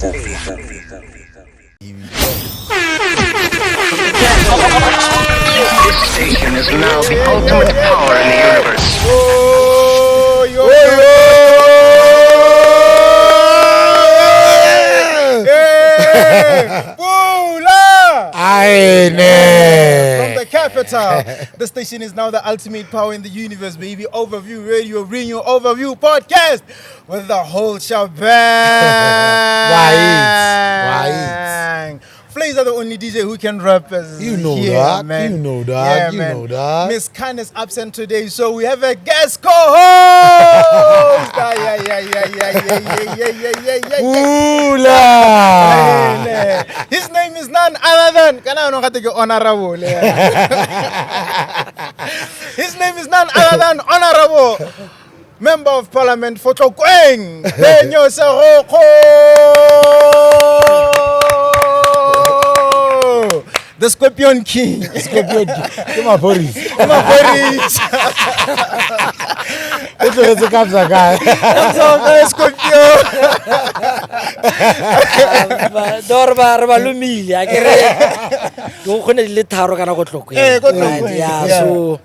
This station is now the ultimate power in the universe. Oh, yo, Hey, Pula! From Aine. the capital. The station is now the ultimate power in the universe, baby. Overview Radio, bring you Overview Podcast with the whole shebang. Why? Flays are the only DJ who can rap. As You know here, that. Man. You know that. Yeah, You man. know that. Miss Khan is absent today, so we have a guest co-host. Ah, yeah, yeah, yeah, yeah, yeah, yeah, yeah, yeah, yeah, yeah, yeah. Pula. His name is none other than Kana ono gate ke honorable. His name is none other than honorable Member of Parliament for Tlokweng, Phenyo Segokgo. The Scorpion King. Scorpion ke maphodisa. Maphodisa. O tlogetse kabza kae? Scorpion. No re ba re ba lomile a ke re ke go kgone di le tharo kana go Tlokweng. Eh, ko Tlokweng, Yeah, yeah. so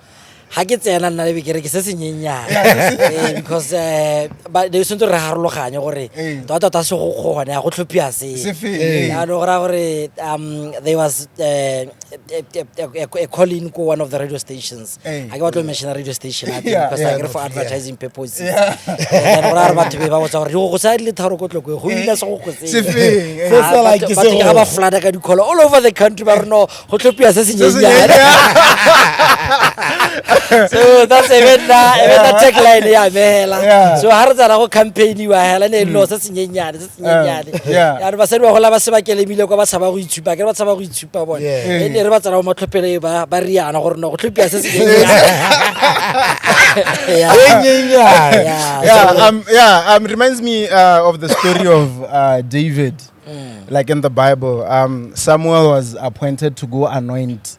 ga ke tsena nna le be ke re ke se se nyenyane. Eh, because ba they tshwanetse re harologanye gore Eh. tota tota se go gone ya go tlhophiwa se. Se feng, eh. Jaanong go raya gore there was a call in ko one of the radio stations. Eh. Ga ke batlo mention radio station a teng Yeah, because yeah, a ke re no, for yeah. advertising purposes. Yeah. And then go raya gore batho be ba botsa gore go sa di le tharo ko Tlokweng go ina se go go Se feng, eh. Se Ah, se like batho ke batho ke ga ba segokgo. flood-a ka di-call all over the country ba re no go tlhophiwa se se Se se nyenyane. So that's even the tagline ya mehela. Yeah. So ha re tsana go campaign-iwa hela ne e le no se se nyenyane se se nyenyane. Yeah. Jaanong basadi ba gola ba se ba kelemile kwa ba tshaba go itshupa ke re ba tshaba go itshupa bone. Yeah. E ne re ba tsena mo matlhophelo e ba ba riana gore no go tlhophiwa se se nyenyane. Yeah. E nyenyane. Yeah. Yeah, So- yeah, reminds me of the story of David, like in the Bible. Samuel was appointed to go anoint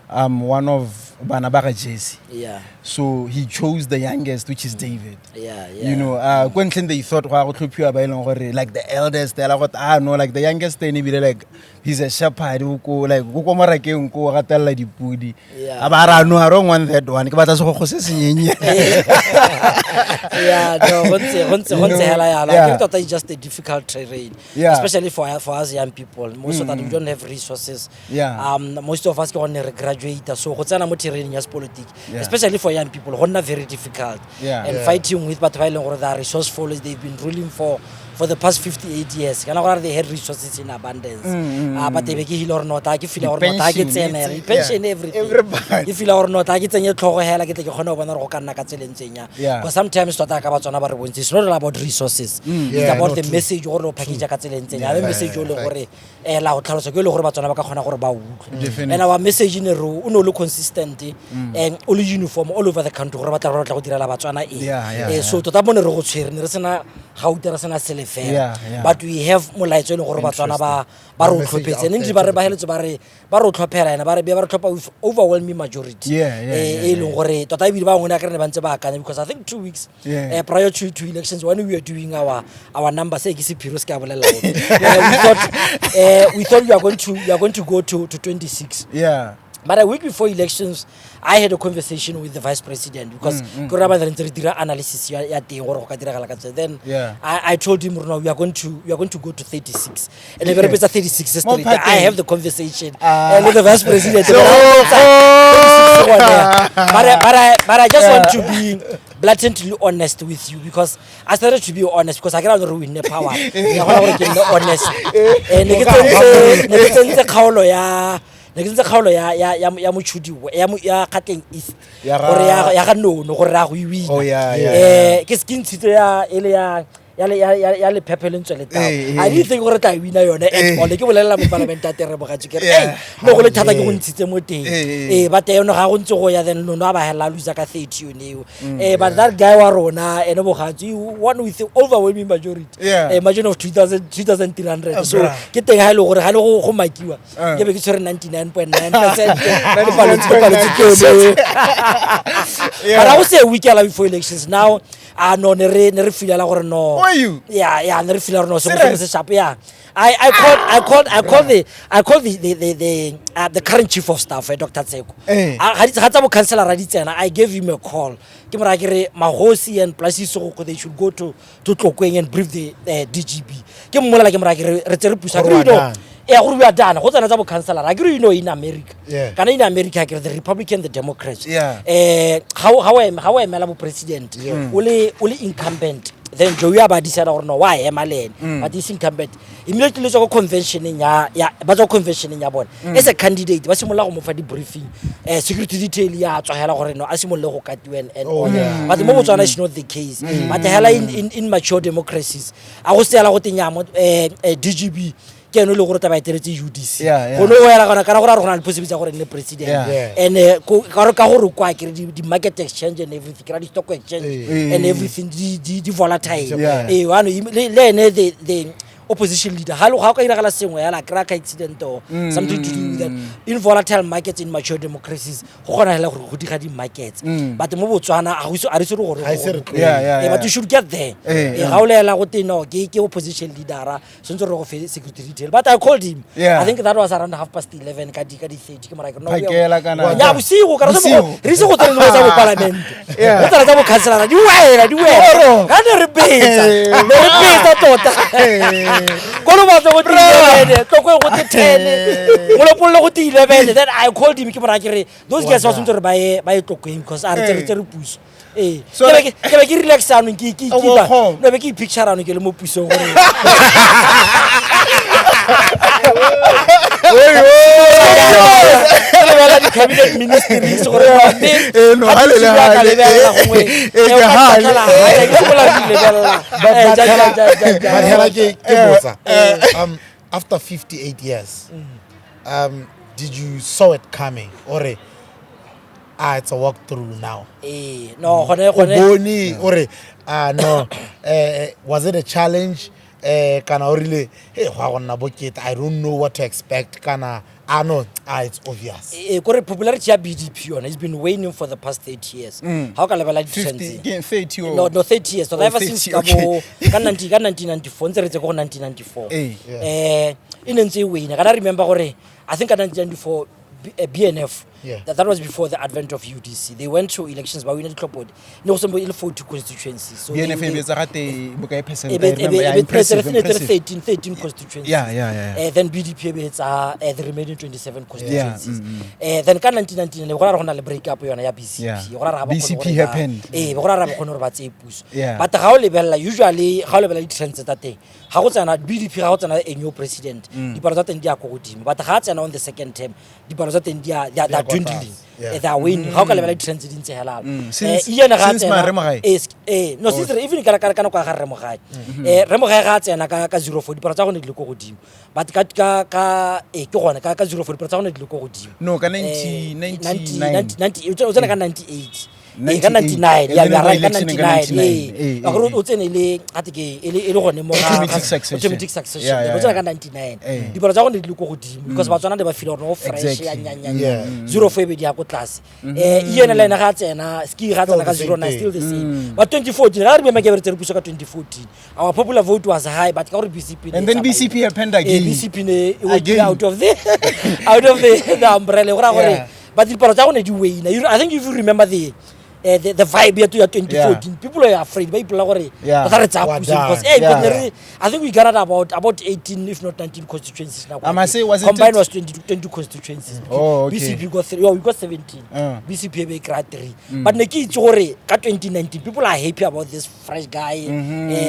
one of bana ba ga Jesse. Yeah. So he chose the youngest, which is David. Yeah. You know, ko ntlheng they thought go go tlhophiwa ba e leng gore like the eldest, ela go ah no, like the youngest ene ebile like he's a shepherd o ko like o ko morakeng ko o gatelela dipudi. Yeah. A ba ra no, I don't want that one. Ke batla segokgo se se nyenye. Yeah, no, go ntse go ntse You go ntse know, hela yalo. yeah. I think tota it's just a difficult terrain. Yeah. Especially for us young people. Most of that we don't have resources. Yeah. Most of us ke gonne re graduate so go tsena mo terrain ya sepolotiki Yeah. especially for young people go nna very difficult. Yeah. And Yeah. fighting with batho ba e leng gore they are resourceful, they've been ruling for the past 58 years. Kana gore they had resources in abundance. Ah, but be ke hile gore no ta ke feel gore no ta ke Di-pension, tsena it's- pension yeah. everything. Everybody. Ke feel gore no ta ke tsenye tlhogo hela ke tle ke kgone go bona gore go ka nna ka tsela e ntseng yang. Yeah. Because sometimes tota ka Batswana ba re bontsi it's not all about resources. It's Yeah, about no, the true. message gore o package ka tsela e ntseng yang. Yeah, message o leng fact. gore la go tlhalosa ke e le gore Batswana ba ka kgona gore ba utlwe. Definitely. And our message ne re o ne o le consistent and o le uniform all over the country gore batla re batla go direla Batswana eng. Yeah, So tota mo ne re go tshwere ne re sena gauta re sena selefela. Yeah. But we have molaetsa e leng gore Batswana ba re o Message tlhophetse. out Ne there ntse ba re to ba heletse ba re ba re o tlhophela ena ba re ba re tlhopha with overwhelming majority. Yeah, E leng gore tota ebile ba bangwe ne akere ne ba ntse ba akanya because I think 2 weeks Yeah. prior to elections when we were doing our numbers e ke sephiri se ke a bolela gore. We thought we are going to go to 26. Yeah. But a week before elections, I had a conversation with the vice president because ke rona ba re ntse re dira analysis ya teng gore go ka diragala ka tsela. Then Yeah. I told him no, we are going to go to 36. And be re betsa 36 Mo straight. I phateng. have the conversation Ah. with the vice president. So- But I betsa 36 gone. But I just want to be blatantly honest with you because I started to be honest because I cannot ruin the power. Ke a kgona gore ke nne honest. Eh, ne ke tsentse kgaolo ya ne ke tsentse kgaolo ya Mochudi ya Kgatleng East Ya gore ya ga Nono gore ra go e wina. Oh, yeah, Ke se ke ntshitse ya e le ya le- ya ya ya lephephe le ntswe le tau. Eh, I didn't think gore tla e wina yone at Eh. all. Ke bolelela mopalamente a tere bogatso ke re Yeah. ei mo go le thata ke go ntshitse mo teng. Eh, eh. Eh, but eno ga go ntse go ya then Nono a ba hela a loser ka 30 yone eo. Eh, but that guy wa rona ene bogatso he won with the overwhelming majority. Yeah. Eh, margin of 2000 2300. Ah, So bra. ke teng ha ile gore ha le go makiwa Eh. ke be ke tshwere 99.9% ke palotse ke yone. Yeah. But I would say a week before elections now ah no ne re feelela gore no O Were you? Yeah, ne re feel gore no sengwe Serious? se sharp. Yeah. I called the current chief of staff, Dr. Tseko. Eh. Ga tsa bo councillor di tsena, I gave him a call. Ke mo raya ke re Magosi and Plasiso go they should go to Tlokweng and brief the DGB. Ke mmolela ke mo raya ke re re tsere puso. Gore Ke re, wa you know, done. ee, gore we are done. Go tsena tsa bo councillor. A ke re, you know, in America. Yeah. Kana in America ke re the Republican, the Democrats. Yeah. Ga o emela bo president, o le incumbent, then Joe ya ba decide gore no wa ema le ene, but is incumbent immediately le tswa ko conventioneng ya ba tswa ko conventioneng ya bone as a candidate, ba simolola go mo fa di-briefing, security detail ya tswa hela gore no a simolole go katiwa and Oh, all. yeah. But mo Botswana is not the case, but hela in mature democracies a go seela go teng ya mo DGB ke ene o le gore taba eteletse UDC. Yeah. Go no go ela gona kana gore a re go na le possibility ya gore e nne president. Yeah. Yeah. And ka gore kwa ke re di-market exchange and everything, ke ra di-stock exchange and everything di volatile. Yeah. Ee, ano le ene the opposition leader ga o ka iragala sengwe yala kry ka accident or something to do with that, in volatile markets, in mature democracies, go kgona hela gore go diga di-markets, but mo Botswana a re ise re gore Ga ise re tloge. But you should get there. Yeah. Ga o lela go te no ke opposition leader, sentse re go fe security detail, but I called him. Yeah. I think that was around 11:30 ka di 30. Ke mora ke no Phakela kana- ya bosigo ka re se Bosigo. re ise go tsene dilo tsa bo parliament, Yeah. go tsena tsa bo councillor di wela di wela. Oro. Ga ne re betsa, Eh. ne re betsa tota ko lo batla go te 11, Tlokwe go te 10, Molepolole go te 11. Then I called him, ke mora ke re those guys ba tshwanetse gore ba ye Tlokweng because a re tsere Eh. tsere puso, ee. So Ke be ke relax anong ke O bo kgona. no be ke i-picture anong ke le mo pusong gore ke lebelela di-cabinet ministries gore mme Eh, no, ga hale le ke ka hale. lebelela gongwe Eh, eh, o ke ka hale. tlhatlhela hale, ke simolola go di lebelela. But Eh, but ja, ja, hela- ja, ja, ja. but hela ke botsa. After 58 years, did you saw it coming or ah, it's a walk through now? Eh, no, gone O gone bone ore ah no, was it a challenge, kana o rile hey, go a go nna bokete, I don't know what to expect, kana ah no, ah, it's obvious? Eh, kore popularity ya BDP yone it's been waning for the past 30 years. Ha o ka lebela di-trends. 50, ke 30 or No, 30 years. So Oh, ever since 30, ka bo okay. ka 90 ka 1994, ntse re tse ko go 1994. Eh. Eh, e ne ntse e wane. Kana remember gore I think ka 1994 BNF, Yeah. that was before the advent of UDC. They went to elections ba wina ditlhopho. Ne go sembo e le 40 constituencies. So BNF e betsa gate bokae percent? e I be- e remember, be- yeah, e be- impressive, ne tere impressive. 13 constituencies. Yeah. Then BDP e be etsa the remaining 27 constituencies. Yeah, Then ka 1999 go ra re go na le break up yona ya BCP. Yeah. Go ra re ga ba kgone BCP gore ba- happened. Ee, go ra re ga ba kgone gore ba tseye puso. Yeah. But ga o lebelela usually ga o lebelela di-trends tsa teng, ga go tsena BDP, ga go tsena a new president, dipalo tsa teng di ya ko godimo, but ga a tsena on the second term, dipalo tsa teng di a they are Di ya kwa dwindling. tlase. Yeah. They are waning. Ga o ka lebelela di-trends di ntse hela. Since Ian ga a since tsena- Rre Mogae? Eh, no, since even ka nako ya ga Rre Mogae, Rre Mogae ga a tsena ka 04, dipalo tsa gone di le ko godimo, but ka ke gone ka 04 dipalo tsa gone di le ko godimo. No, ka 90 99. 90 o tsena ka 98. Ee, ka 98. 99. And Yeah, then you are go right, ka election ka 99. 99. Ee, ka gore o tsene e le gate ke e le gone mo Automatic succession. Automatic succession. Yeah, O tsena ka yeah. 99, Eh. dipalo tsa gone di le ko godimo because Batswana ne ba feel gore no fresh ya Exactly. nya nya. Yeah. 04 e be di ya ko tlase. Ian le ene ga a tsena ski ga a tsena ka Still the same 09, thing. still the same, but 2014 ga re remember ke re tsere puso ka 2014, our popular vote was high, but ka gore BCP ne And then e tsamaile. BCP happened again. BCP ne e went Again. out of the umbrella, go raya gore Yeah. but dipalo tsa gone di wane. I think if you remember the vibe ya 2014, people were afraid, ba ipolela gore Yeah. tota re tsaya We're puso because done. eh, because Yeah. ne I think we gathered about 18 if not 19 constituencies now. I must say, wasn't combined it- was 20 constituencies. Oh, okay. BCP got 3, oh, we got 17. BCP e be e kry-a 3, but ne ke itse gore ka 2019 people are happy about this fresh guy,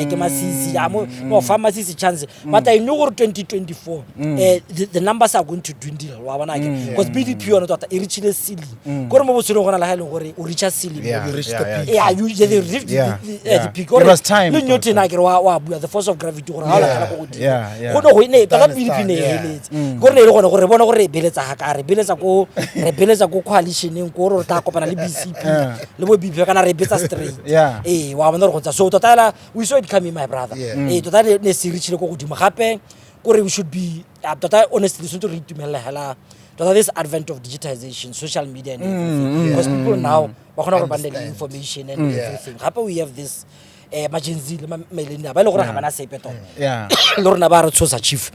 ke Masisi a mo no fa Masisi chance, but I know gore 2024 the numbers are going to dwindle, wa bona ke, because BDP yone tota e reachile ceiling, kore mo botshelong go na le ga e leng gore o reacha ceiling. Yeah, You reached yeah, the yeah. peak. Yeah, you yeah, they reached Yeah, the peak. It was time. Le Newton a kere wa bua the force of gravity gore ga o latlhela ko godimo, Yeah. go ne go ne tota Done is BDP done, ne e yeah. heletse, gore ne e le gone gore re bone gore re beletsa ga ka re beletsa ko re beletsa ko coalitioneng, ko gore re tla kopana le BCP le bo BP, kana re betsa straight. Yeah. Ee, wa bona gore go ntsa so tota fela we saw it coming, my brother. Yeah. Ee, tota ne se reachile ko godimo gape, kore we should be tota honestly tshwanetse re itumelela hela tota this advent of digitization, social media and everything, because people now ba kgona gore ba nne le Understand. information and Yeah. everything. Gape we have this Ma-Gen Z le ma-millennial ba e le gore ga bana sepe tota. Le rona ba re tshosa, chief.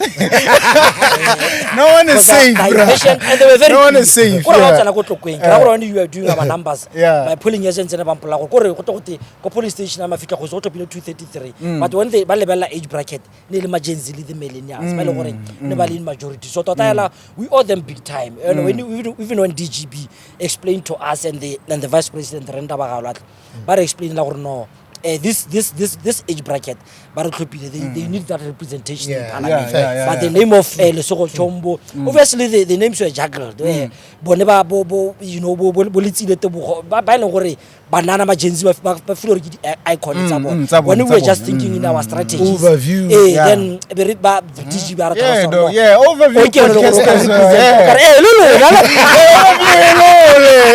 No one is safe, They bro. impatient and they were very No one is greedy. safe. Kore ga o tsena ko Tlokweng, ke ra gore when you are doing our numbers, my polling agents ne ba mpolela gore kore go tle go te ko polling station ya Mafika go se go tlhophile 233, but when they ba lebelela age bracket, ne e le ma-Gen Z le the millennials ba e le gore ne ba le in majority. So tota hela we owe them big time. And when even when DGB explained to us and the vice president Renda Bagaloatle ba re explain la gore no, this age bracket ba re tlhophile, they need that representation in parliament. But the name of Lesego Chombo, obviously the names were juggled. Bone ba bo you know bo Letsile Tebogo ba e leng gore banana ba Gen Z ba feel gore ke di icon tsa bona. Tsa When bone, we were tsa just bone. thinking in our strategies. Overview. Then be re ba DG ba re Yeah, tlhalosa no, gore yeah, overview okay, re gore o ka podcast as well, represent. yeah. Ka re, eh, le lona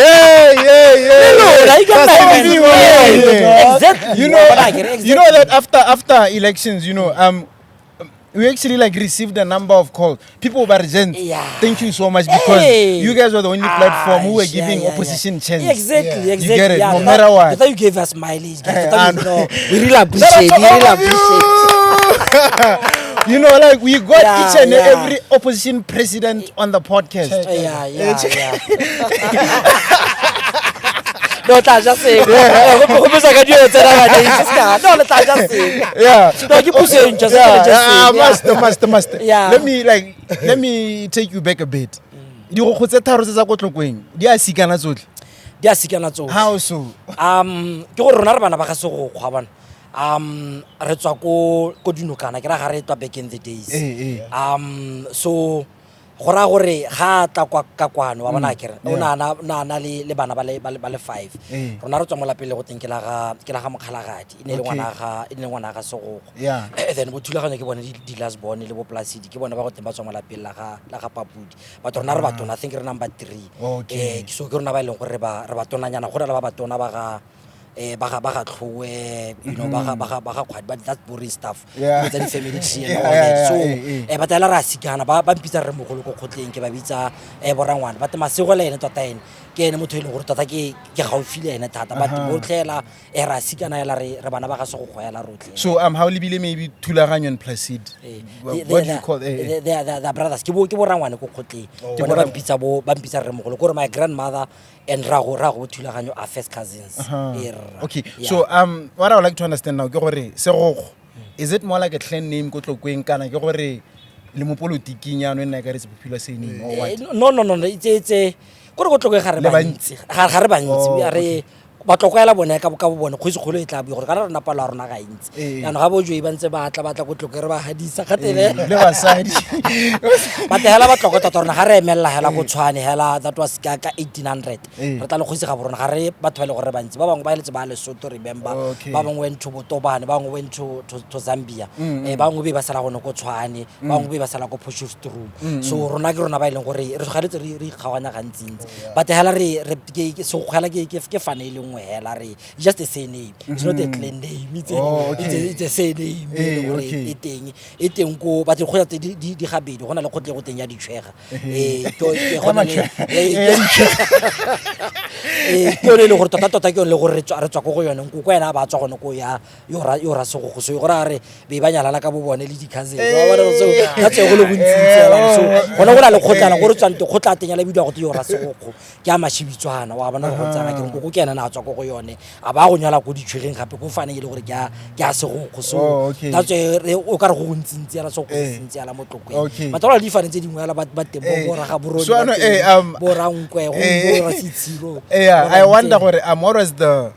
Hey. Le lona, you can That's not overview, even- yeah. Exactly. You know, Wa bona akere, you know that after elections, we actually like received a number of calls. People were gents. Thank you so much because Hey. you guys were the only platform who were giving opposition chance. Exactly. You get it, no matter what. I thought you gave us mileage, guys. Eh, I thought and- you know, we really Shout out appreciate. to We really all of appreciate. you. Like we got each and every opposition president on the podcast. Yeah. No, tla ja sengwe. Go gopotsa ka dilo tsena ga ska. No, le tla ja sengwe. No, ke puso e ntšha, se ke ja sengwe. Master, master, master. Let me take you back a bit. Digokgo tse tharo tse tsa ko Tlokweng di a sikana tsotlhe. Di a sikana tsotlhe. How so? Ke gore rona re bana ba ga Segokgwa bana. Re tswa ko dinokana, ke ra ga re tswa back in the days. So go raya gore ga a tla kwa ka kwano, wa bona akere, o na le bana ba le five. Rona re tswa mo lapeng le go teng ke la ga Mokgalagadi, e ne e le ngwana ga e ne e le ngwana ga Segokgo. Then bo Thulaganyo ke bone di last born, le bo Placidi ke bone ba go teng ba tswa mo lapeng la ga Papudi, but rona re batona. I think re number three. So ke rona ba e leng gore re batonanyana, go na le ba batona ba ga Tlhowe, ba ga Kgwadi, but that's boring stuff. Dilo tsa di-family tree and all that. So but hela re a sikana, ba mpitsa re mogolo ko kgotleng, ke ba bitsa borangwane, but Masego le ene tota ene ke ene motho e leng gore tota ke gaufi le ene thata, but botlhe hela re a sikana hela, re bana ba ga Segokgo hela rotlhe. So how lebile maybe Thulaganyo and Placid? What do you call They are brothers, ke bo rangwane ko kgotleng. Bone ba mpitsa re mogolo, kore my grandmother and rago Thulaganyo are first cousins. Eh, rra. Okay. Yeah. So what I would like to understand now ke gore Segokgo, is it more like a clan name ko Tlokweng, kana ke gore le mo politiking ya no nna ka re se popular surname or what? No, it's a kore ko Tlokweng ga re Le bantsi, ga re bantsi. Oh, Re Batlokwa bone ka bo bone, kgosi kgolo e tla bue gore kana rona palo ya rona ga e ntsi. Jaanong ga bojoi ba ntse ba tla ko Tlokweng, re ba gadisa gatele. Le basadi. But hela Batlokwa tota rona ga re emelela hela ko Tshwane hela, that was ka 1800. Re tla le kgosi ga bo rona, ga re batho ba e le gore re bantsi. Ba bangwe ba eletse ba Lesotho, remember. Ba bangwe went to Botobane, ba bangwe went to Zambia. Ba bangwe be ba sala gone ko Tshwane, ba bangwe be ba sala ko Potchefstroom. So rona ke rona ba e leng gore re tshwanetse re ikgaoganya gantsintsi, but hela re Segokgo hela ke fane e le nngwe hela, re just a surname, it's not a clan name, Oh, okay. it's a surname e leng gore e teng ko but dikgotla tse di gabedi, go na le kgotla e go teng ya Ditshwega. Ke go na le ke yone e leng gore tota-tota ke yone e le gore re tswa ko go yone. Nkoko ena a ba tswa gone ko ya yo ra Segokgo, so go raya re be ba nyalana ka bo bone le di-cousin, wa bona. So ka tseo go le bontsintsi hela. So gone go na le kgotlana go re tswang teng, kgotla teng ya le bidiwa go te yo ra Segokgo, ke a Mashibitswana, wa bona go tsana ke re nkoko ke ena ne a tswa ko go yone, a ba go nyala ko Ditshwegeng gape ko faneng e le gore ke a Segokgo. So Oh, okay. that's why o ka re go gontsintsi hela, Segokgo se sentsi hela mo Tlokweng. But go na le difane tse dingwe hela ba teng bo Ragaborone, So, ba ano, teng, bo Rankwe, go bo Rasitshiro. Yeah, bo I wonder Rantseng. gore what was the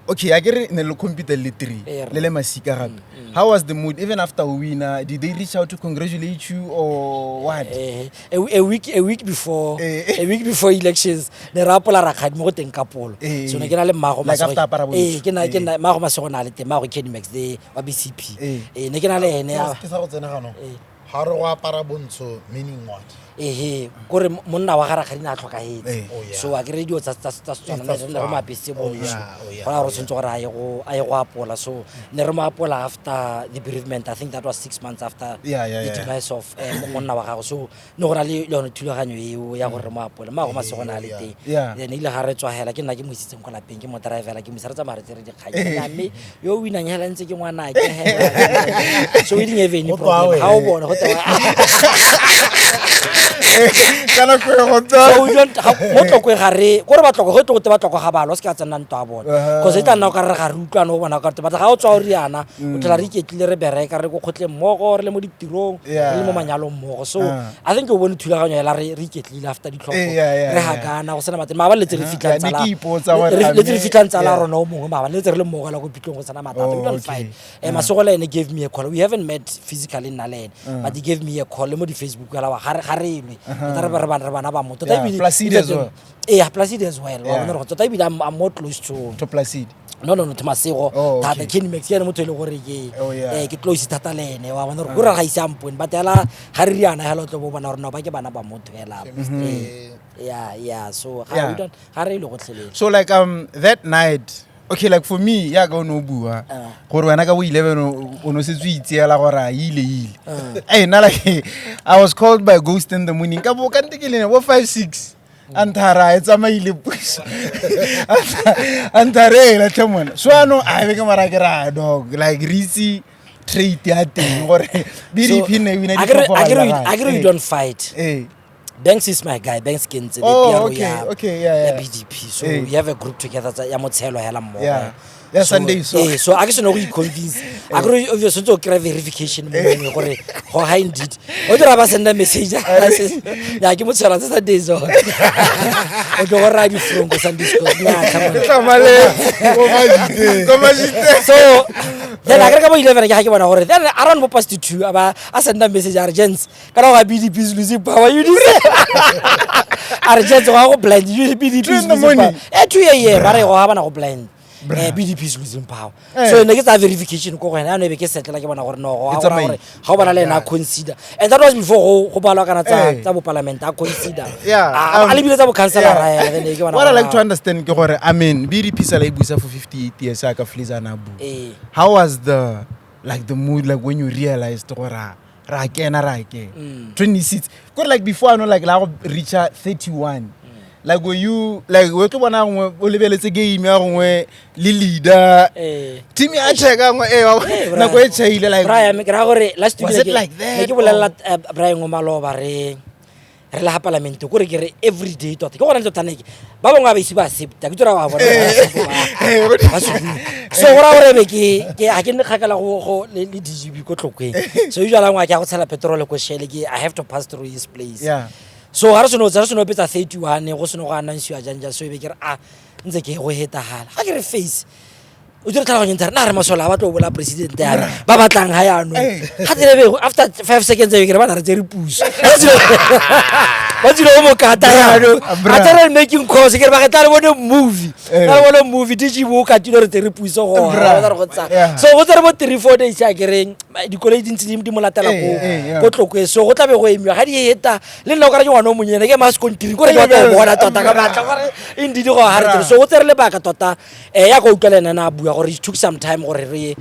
okay, I get it, ne le compete le three Rra. le masika gape. How was the mood even after winner? Did they reach out to congratulate you or what? A week before a week before elections ne re apola rakgadi mo go teng ka polo. So ne ke na le mmago Like Masego- after apara bontsho. Ke na ke na mmago Masego na le teng, mmago Kenny the wa BCP. Eh. Ne ke na le ene Ke sa go tsena ganong, ga re go apara bontsho, meaning what? Ehe, kore monna wa ga rakgadi ne a tlhokagetse. Eh. Oh, yeah. So a kere dilo tsa Setswana Tsa ne re mo Setswana. apesitse Oh, bontsho. yeah, oh, yeah, Go raya gore oh, yeah. tshwanetse gore a ye go apola. So ne re mo apola after the bereavement. I think that was 6 months after Yeah, the demise of monna wa gagwe. So ne go na le yone thulaganyo eo ya gore re mo apole. Mmago Masego ne a le teng. Then ile ga re tswa hela, ke nna ke mo isitseng kwa lapeng, ke mo drivela, ke mo isa, re tsamaya re tsere dikgang. Ya, mme yo o winang hela ntse ke ngwanake hela. So we didn't have any Go tloha problem. wena. Ga o bone go tloha. Ka nako e go tsa. So we don't mo Tlokwe ga re kore ba Tlokwe, go tle go te ba Tlokwe ga balwa, o se ka tsena ntwa ya bone, cause e tla nna o ka re ga re utlwane, o bona o ka re, but ga o tswa o riana, o tlhola re iketlile, re bereka, re ko kgotleng mmogo, re le mo ditirong, re le mo manyalong mmogo. So I think o bone thulaganyo hela, re iketlile after ditlhopho, re hakana, go sena mathe maabane le tse re fitlhang Yeah, ne tsala ke ipotsa gore le tse re fitlhang tsala yeah. rona o mongwe maabane, le tse re le mmogo la ko pitlong, go sena mathata. Oh, We don't okay. fight. Masego le ene gave me a call. We haven't met physically nna le ene, but he gave me a call le mo di-Facebook ela, wa ga re lwe tota, re bana ba motho tota. Yeah, Placide as well. Ee, Placide as well, wa bona gore tota ebile I'm more close to To Placide. No, to Masego Oh, thata. okay. Kenny Max ke ene motho e le gore ke Oh, yeah. ke close thata le ene, wa bona gore kore ga ise a mpone, but hela ga re riana hela, o tlo bo bona gore no, ba ke bana ba motho hela. Yeah, so ga we don't, ga re ile gotlhelele. So like that night, okay, like for me, ya ka o ne o bua gore wena ka bo 11 o no setse o itseela gore a ile ile. Nna like I was called by ghost in the morning ka bo kante ke lene bo 5 6, anthara e tsamaile puso, anthara e latlhe mona. So anong a be ke mara ke ra dog, like re itse trait ya teng gore BDP ne e wina ditlhopho A kere we don't fight. Banks is my guy. Banks ke ntse le Oh, PRO okay, ya okay, yeah. ya BDP. So we have a group together ya motshelo hela mmogo. Yeah, Sunday, so. So a ke seno go i-convince. A kere obvious o kry verification mo mongwe gore go ha indeed. O dira ba senda message. Ya ke motshelo tsa Sunday so. O tlo go raya di-franco Sunday school. Nya, come on. Tlamaleng ko Majiteng. So then a kere ka bo 11 ke ga ke bona gore then around bo past 2 a ba a senda message, a re, "Gents, kana go BDP is losing power." You this, a re, "Gents, go ga go blind BDP 2 is in the losing power." morning? 2 a.m., ba re go ga bana go blind, BDP is losing power. So ne ke tsaya verification ko go ena, ano e be ke setlela, ke bona gore no, go E a gora tsamaile. gore ga o bona le ena a consider, and that was before go balwa kana tsa tsa bopalamente, a consider a lebile tsa bokhanselara hela, then e ke bona What I gore like to understand ke gore, I mean, BDP sala e busa for 58 years ka Flizana bu. How was the like the mood like when you realized gore ra kena, ra kena 26, kore like before I know, like la go reacha 31, like were you like o tlo bona gongwe o lebeletse game ya gongwe le leader team ya checka gongwe Eh, nako e chaile, like Brian, ke raya gore last week Was ne it like that ne ke bolelela Brian o maloba, re le ga palamente, kore ke re every day tota ke gona tota ne ke ba bangwe ba ba ise ba accepta, ke tsora ba bona ba se bue. So go raya gore be ke ga ke nne kgakala go le DGB ko Tlokweng, so usually ngwa ke ya go tshela petrol ko Shell, ke I have to pass through his place. So ga re seno petsa 31, go seno go announce-iwa jang jang, so e be ke re a ntse ke go hetagala, ga ke re face o dire tlhaloganyong thare na re masole ga ba tlo bola president ya me ba batlang ga yaanong. Ga tsele after 5 seconds e be ke re ba na re tsere puso, ba tsile go mokata yaanong. Bra. A tsere making calls, ke re ba ke tla re bone movie, tla re bone movie, DGB o katile re tsere puso gona. Bra. Ba re go tsaya. Yeah. So go tsere bo 3, 4 days, a kereng dikoloi di ntse di mo latela ko Eh, yeah. ko Tlokwe, so go tlabe go emiwa ga di eta le nna o kare ke ngwana o monyene ke ma sekontiri, kore ke batla go bona tota ka matla gore indeed go ga re tsere. So go tsere lebaka tota, ya go utlwa le ene a bua gore it took some time gore re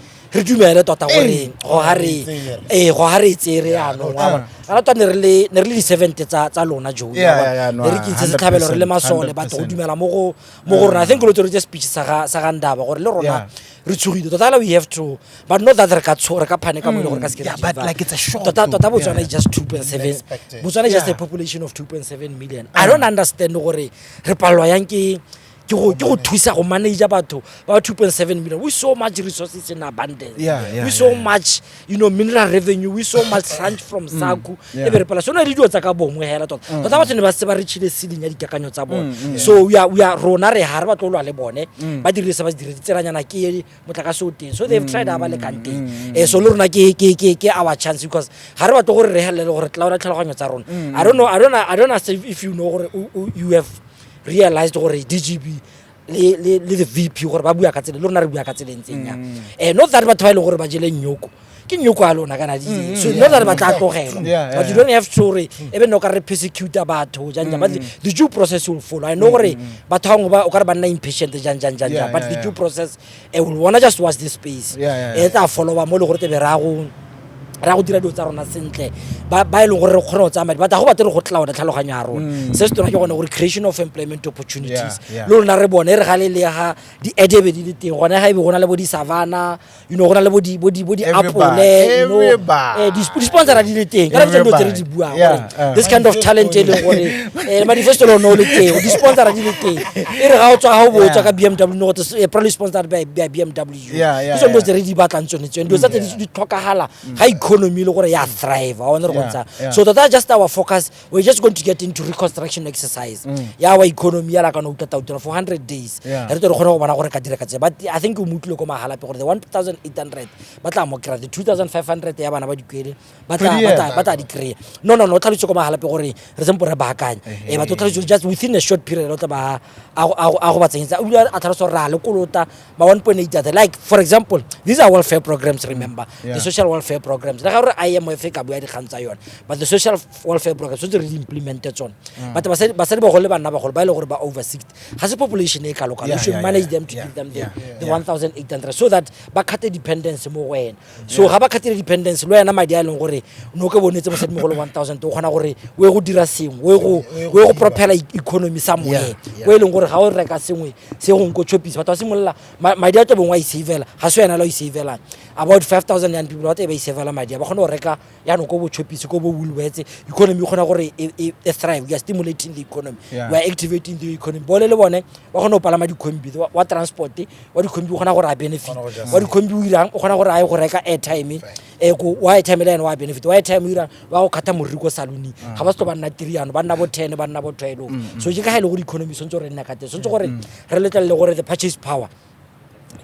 dumele tota gore go ga re e tsere yaanong, wa bona. Kana tota ne re le di-seventy tsa lona jo, Yeah, no, ne re ke setlhabelo re le masole, but go 100%. dumela mo go rona. I think lo tsere speech sa ga Ndaba gore le rona re tshogile tota fela, we have to, but not that re ka panic-a mo e le gore ka se ke Yeah, ra but give up. like it's a shock Tota though. tota Botswana is just 2.7 Unexpected. Botswana is just a population of 2.7 million. I don't understand gore re palelwa yang ke go thusa go manage batho ba 2.7 million with so much resources in abundance, with so much mineral revenue, with so much tranche from SACU, e be re palelwa. So na le dilo tsa ka bongwe hela tota tota, batho ne ba setse ba reachile ceiling ya dikakanyo tsa bone. So we are rona re ha re batlo lwa le bone, ba dirile se ba se dire, ditselanyana ke motlakase o teng, so they've tried a ba lekang teng. So le rona ke our chance, because ga re batle gore re helele gore tlaola tlhaloganyo tsa rona. I don't know if you know gore you have realized gore DGB le the VP gore ba bua ka tsela, le rona re bua ka tsela e ntseng yang. Not that batho ba e leng gore ba jele nyoko. Ke nyoko ya lona kana di so not that ba tla tlogelwa, but you don't have to gore e be nna o ka re persecute batho jang jang, but the due process will follow. I know gore batho bangwe ba o ka re ba nna impatient jang jang jang jang, but the due process will wanna just watch this space. E tla followa mo le gore tebe ra go dira dilo tsa rona sentle, ba e leng gore re kgone go tsaya madi, but ga go batle re go tlelaona tlhaloganyo ya rona. Se se tona ke gone gore creation of employment opportunities. Le rona re bone e re ga le le ga di-ad be di le teng gone, ga ebe go na le bo di-savana, go na le bo di apole, Everybody. Di-sponsora di le teng ka tsone dilo tse re di buang gore this kind of talent e leng gore manifesto le one o le teng, di-sponsora di le teng, e re ga o tswa, ga o bo o tswa ka BMW, no gote probably sponsored by BMW. Ke tsone dilo tse re di batlang, tsone dilo tsa tse di tlhokagala ga economy le gore ya thrive wa bona re go ntsa. So tota just our focus, we're just going to get into reconstruction exercise ya our economy ya la kana utlwa tautona for 100 days. Re tle re kgone go bona gore ka dira ka tse, but I think o mo utlwile ko Magalape gore the 1800 ba tla mo kry-a, the 2500 ya bana ba dikwele ba tla Kgwedi ena. Ba tla di kry-a. No, o tlhalositse ko Magalape gore re sempo re baakanya batho, o tlhalositse just within a short period o tla ba a go ba tsenyetsa. O bile a tlhalosa gore re a le kolota ma 1.8 other, like for example, these are welfare programs, remember, the social welfare programs, le ga gore IMF e ka bua dikgang tsa yone, but the social welfare programs tshwanetse re di implemente tsone. But basadi bagolo le banna bagolo ba e le gore ba over 60, ga se population e kalo-kalo. You should manage them to give them the 1800 so that ba cut dependence mo go wena. So ga ba cut dependence le wena, madi a e leng gore o ne o ka bonetse mosadimogolo 1000, o kgona gore o ye go dira sengwe, o ye go propela economy somewhere, o e leng gore ga o reka sengwe se gongwe ko Choppies, batho ba simolola madi a tlo bongwe a isavela, ga se wena la o isavelang. About 5000 young people ba tla ba isavela madi a, ba kgone go reka yaanong ko bo Choppies, ko bo Woolworths. Economy e kgona gore e thrive. We are stimulating the economy. We are activating the economy. Bole le bone ba kgone go palama dikhombi, wa transport wa dikhombi o kgona gore a benefit, Kgona go ja. wa dikhombi o irang, o kgona gore a ye go reka airtime, ko wa airtime le ene wa benefit, wa airtime o irang, wa go kgatha moriri ko saloneng. Ga ba se tlo ba nna tiriano, ba nna bo 10, ba nna bo 12. So ke ka ga e le gore economy tshwanetse gore e nne ka teng, tshwanetse gore re letlelele gore the purchase power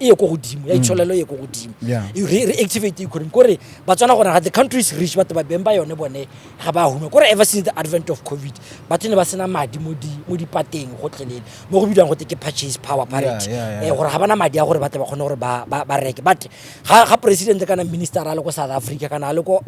e ye ko godimo, ya itsholelo e ye ko godimo. Re activate economy kore Batswana gore ga the country is rich, batho ba beng ba yone bone ga ba huma. Kore ever since the advent of COVID, batho ne ba sena madi mo dipateng gotlhelele, mo go bidiwang gote ke purchase power parity. Gore ga bana madi a gore batle ba kgone gore ba reke. But ga president kana minister a le ko South Africa kana a le ko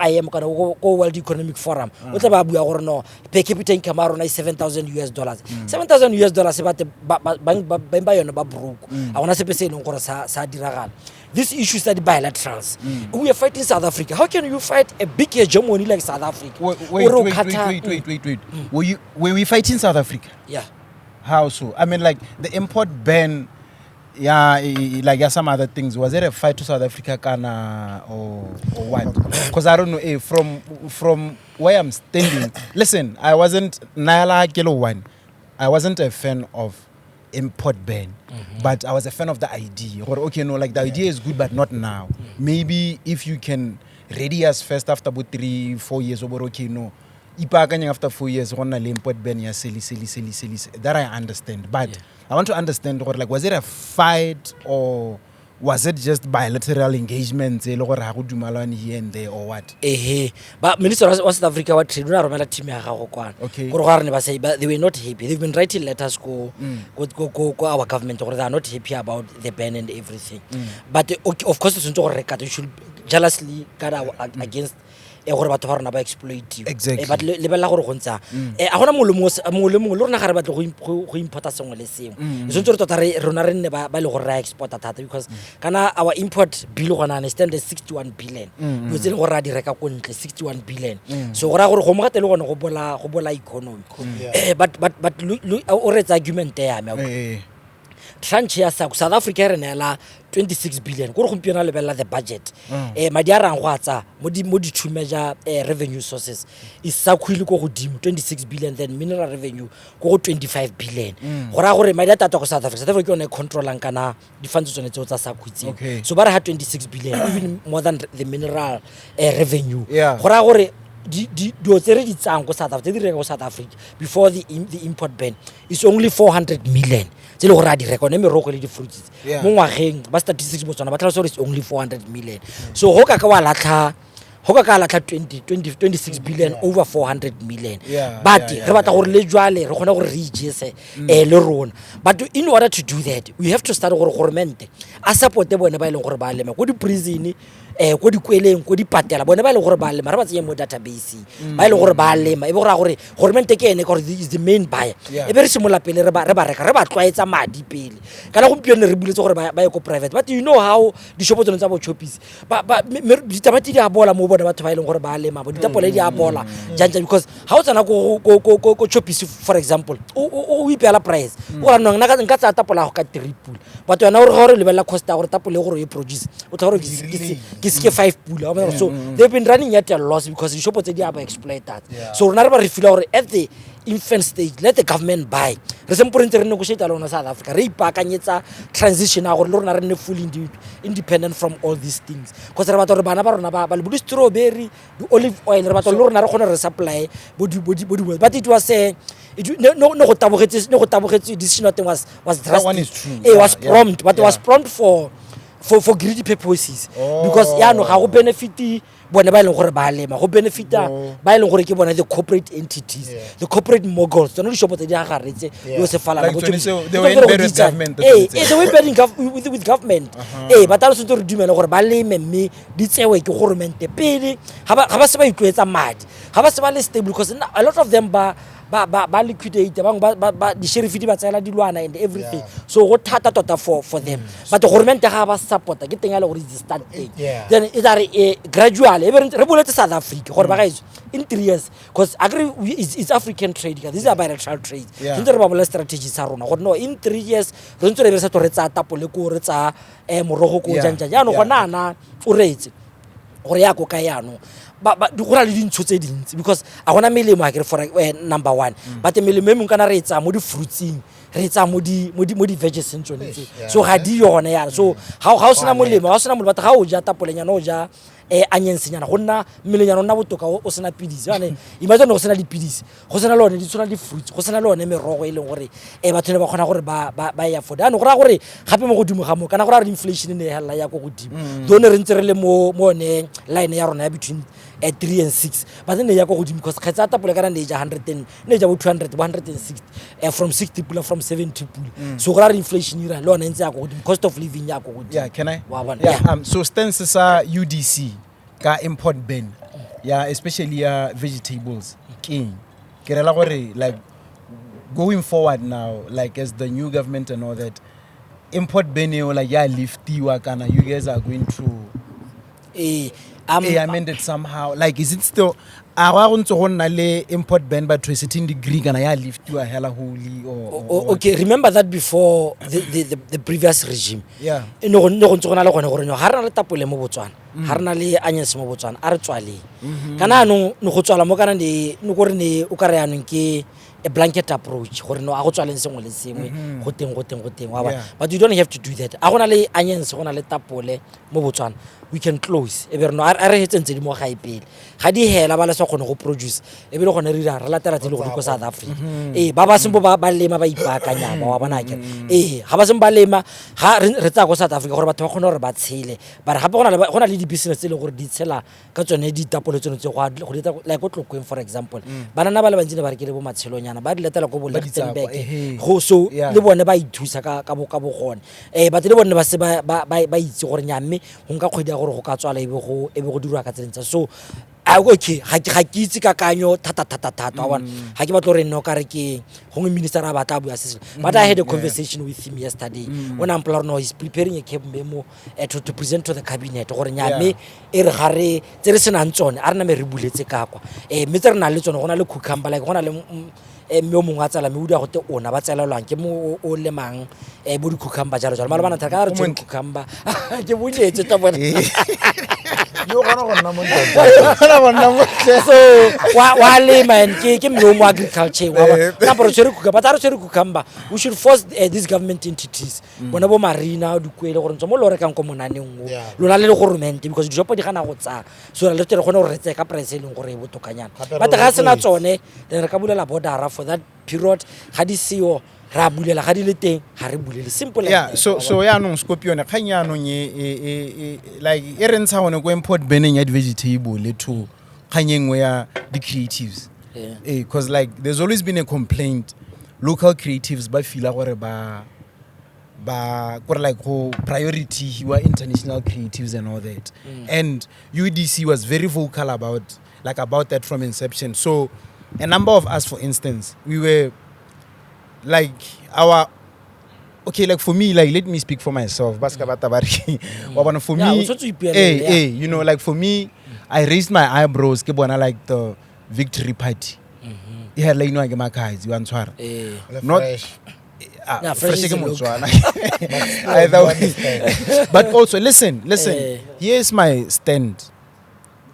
IM kana ko World Economic Forum, o tla ba bua gore no, per capita income ya rona is 7000 US dollars. 7000 US dollars, bate beng ba yone ba broke, ga gona sepe se e leng gore sa diragala. These issues tsa di-bilaterals, we are fighting South Africa. How can you fight a big hegemony like South Africa? Wait, wait, Ore o wait, wait, wait, wait, wait, wait. Were we fighting South Africa? Yeah. How so? I mean, like the import ban, yeah, like yeah, some other things. Was it a fight to South Africa, kana, or what? Because I don't know. From where I'm standing, listen, I wasn't Naila Kelo one. I wasn't a fan of import ban, but I was a fan of the idea. Or okay, no, like the idea is good, but not now. Maybe if you can ready us first after about 3, 4 years, or okay, no. Ipaakanyeng after 4 years go nna le import ban ya sele sele sele sele that I understand, but I want to understand gore like was it a fight or was it just bilateral engagements e le gore ga go dumalane here and there or what? Ehe, ba minister wa South Africa wa trade o ne a romela team ya gago kwana. Gore go a re ne ba say they were not happy. They've been writing letters ko our government gore they are not happy about the ban and everything. But okay, of course tshwanetse gore re kate, we should jealously guard our against gore batho ba rona ba exploitiwe. But lebelela gore go ntse a gona mongwe le mongwe, mongwe le mongwe le rona ga re batle go importa sengwe le sengwe. E tshwanetse gore tota rona re nne ba e le gore re a exporta thata, because kana our import bill gona ane stand at 61 billion, dilo tse e leng gore re a di reka ko ntle, 61 billion. So go raya gore go mo gate le gone go bola economy. But o reetsa argument ya me. Tranche ya South Africa e re neela 26 billion, kore gompieno a lebelela the budget, madi a rang go a tsaya mo di two major revenue sources is SACU ile ko godimo 26 billion, then mineral revenue ko go 25 billion. Go raya gore madi a tata ko South Africa, South Africa ke yone e controlang kana di-funds tsone tseo tsa SACU tseo. So ba re ha 26 billion, even more than the mineral revenue. Go raya gore dilo tse re di tsayang ko South Africa, tse di reka ko South Africa before the import ban is only 400 million, tse e le gore a di reka one merogo le di-fruits mo ngwageng. Ba Statistics Botswana ba tlhalosa gore it's only 400 million. So go ka latlha 20 20 26 billion over 400 million. But re batla gore le jwale re kgone gore re ijese le rona. But in order to do that, we have to start gore goromente a supporte bone ba e leng gore ba lema ko di-prison. Ko dikweleng, ko dipatela, bone ba e leng gore ba lema, re ba tsenye mo databaseng, ba e leng gore ba lema, e be go raya gore goromente ke ene ka gore is the main buyer. E be re simolola pele re ba reka, re ba tlwaetsa madi pele. Kana gompieno ne re buletse gore ba ye ko private, but you know how dishopo tsone tsa bo Choppies, ditamati di a bola mo bone batho ba e leng gore ba lema, bo ditapole di a bola jang jang, because ga o tsena ko Choppies, for example, o ipeela price, o ra no nna nka tsaya tapola go ka three pula, but wena o re ga o re lebelela cost ya gore tapole gore o e produce, o tla gore ke se ke five pula, wa bona. So they've been running at a loss because dishopo tse di a ba exploited. So rona re ba re feela gore at the infant stage, let the government buy. Re sempo re ntse re negotiate le rona South Africa, re ipaakanyetsa transition ya gore le rona re nne fully independent from all these things, cause re batla gore bana ba rona ba le bo di-strawberry, di-olive oil, re batla le rona re kgone re supply bo di, but it was ne go tabogetse decision ya teng was That one drastic. is true. Was prompt, but it was prompt for greedy purposes, because yaanong ga go benefit bone ba e leng gore ba lema, go benefita ba e leng gore ke bone the corporate entities, the corporate moguls, tsone dishopo tse di agaretse yo se falana. Like tsone seo, they were in bed with government, Ee. tsone tseo. Ee, they were in bed with government. Ee, but a re tshwanetse re dumele gore ba leme, mme di tsewe ke goromente pele ga ba se ba itlwaetsa madi, ga ba se ba le stable, because a lot of them ba liquidate, bangwe ba di-sheriff di ba tseela dilwana and everything. So go thata tota for them, but goromente ga ba supporta ke teng ya le gore it's start teng. Then e tla re gradually e be re boletse South Africa gore ba gaetso in 3 years, because agree it's African trade ka these are bilateral trade. Tshwanetse re ba bolele strategy sa rona gore no, in 3 years re ntse re be re sa tlo re tsaya tapole ko, re tsaya morogo ko, jang jang. Jaanong gona ana o reetse gore ya ko kae yaanong. Go na le dintsho tse dintsi because a gona melemo a kere for number one, but melemo e mengwe kana re e tsaya mo di-fruitseng, re e tsaya mo di-veggieseng tsone tse. So ga di yone yana. So ga o sena molemo, ga o sena molemo, but ga o ja tapolenyana, o ja onionsenyana, go nna mmelenyana o nna botoka, o sena pidisi. Jane imagine go sena dipidisi, go sena le one di tshwana di-fruits, go sena le one merogo e leng gore batho ne ba kgona gore ba e afford. Jaanong go raya gore gape mo godimo ga moo, kana go raya gore inflation e ne e helela ya ko godimo, though ne re ntse re le mo one line ya rona ya between 3 and 6, but ne ya ko godimo because kgetsa ya tapole kana ne e ja hundred and ne e ja bo 200, bo 160, from 60 pula, from 70 pula. So go raya gore inflation ira le one e ntse ya ko godimo, cost of living ya ko godimo. Yeah, can I? Wa bona? Yeah. Yeah. So stance sa UDC ka import ban, yeah, especially ya vegetables. King. Ke rela gore like going forward now, like as the new government and all that, import ban eo like ya liftiwa kana you guys are going to amend it somehow? Like is it still a go ntse go nna le import ban but to a certain degree kana ya liftiwa hela wholly or what? Okay, remember that before the previous regime, e ne go ntse go na le gone gore no, ga re na le tapole mo Botswana, ga re na le onions mo Botswana, a re tswaleng. Kana anong ne go tswala mo kana ne kore ne o ka re anong ke a blanket approach gore no, a go tswaleng sengwe le sengwe, go teng, go teng, go teng, wa bona. But you don't have to do that. A go na le onions, go na le tapole mo Botswana, we can close, e be re no, a re hetseng tse di mo gae pele, ga di hela ba le sa kgone go produce, e be le gone re dirang, re latela tse le gore di ko South Africa. Ee, ba ba seng bo ba lema, ba ipaakanya ba wa bona akere. Ee, ga ba seng ba lema, ga re tsaya ko South Africa gore batho ba kgone gore ba tshele, but gape go na le di-business tse e leng gore di tshela ka tsone ditapole tsone tse go di etsa, like ko Tlokweng, for example, banana ba le bantsi ne ba rekile bo matshelonyana, ba di latela ko bo Ba di tsaya kwa, Lichtenburg. ehe. Go so le bone ba ithusa ka bo gone, but le bone ba se ba itse gore nya, mme go nka kgwedi ya gore go ka tswala e be go dirwa ka tseleng tsa so. Ah, okay, ga ke itse kakanyo thata thata thata, wa bona. Ga ke batlo gore nne o kare ke gongwe minister a batla a bua se sengwe, but I had a conversation with him yesterday. O ne a mpolela gore no, he's preparing a CAB memo to present to the cabinet gore nya, mme e re ga re tse re senang tsone, a re name re buletse ka kwa, mme tse re nang le tsone, go na le cucumber, like go na le mme o mongwe a tsala mme o dira gote ona ba tselelwang ke mo o lemang bo di-cucumber jalo jalo. Malobana thata ka re O tsone montle. Cucumber ke bonyetse tla bona. Yo kgona go nna montle. Kgona go nna montle. So wa lema and ke mme o mo agriculture, wa bona. Nna re tshwere cucumber, but ha re tshwere cucumber, we should force these government entities, bona bo marina dikwele, gore ntse mo lo rekang ko monaneng o lona le le goromente, because dishopo di gana go tsaya, so re tle re kgone gore re tseye ka price e leng gore e botokanyana. Gape re But ga sena rotloetse. tsone, then re ka bulela bordera for that period. Ga di seo, re a bulela; ga di le teng, ga re bulele. Simple like Yeah. that, So wa so bona. yaanong Scorpion, kgang yaanong like e re ntsha gone ko import banning ya di-vegetable to kgang e nngwe ya di-creatives. Cause like there's always been a complaint, local creatives ba feela gore ba Ba kore like go priority hiwa international creatives and all that. And UDC was very vocal about like about that from inception. So a number of us, for instance, we were like our okay, like for me, like let me speak for myself. Ba ska ba re- Wa bona, for Yeah, me, o tshwanetse o ipuelele, eh, yeah. eh, you know, like for me, I raised my eyebrows ke bona like the victory party. E headline ke Makhadzi wa ntshwara. Eh. Le Not- fresh. Ah, Yeah, fresh fresh is ke a look. Motswana. Still, Either you way. understand. But also listen, listen. Eh. Here's my stand,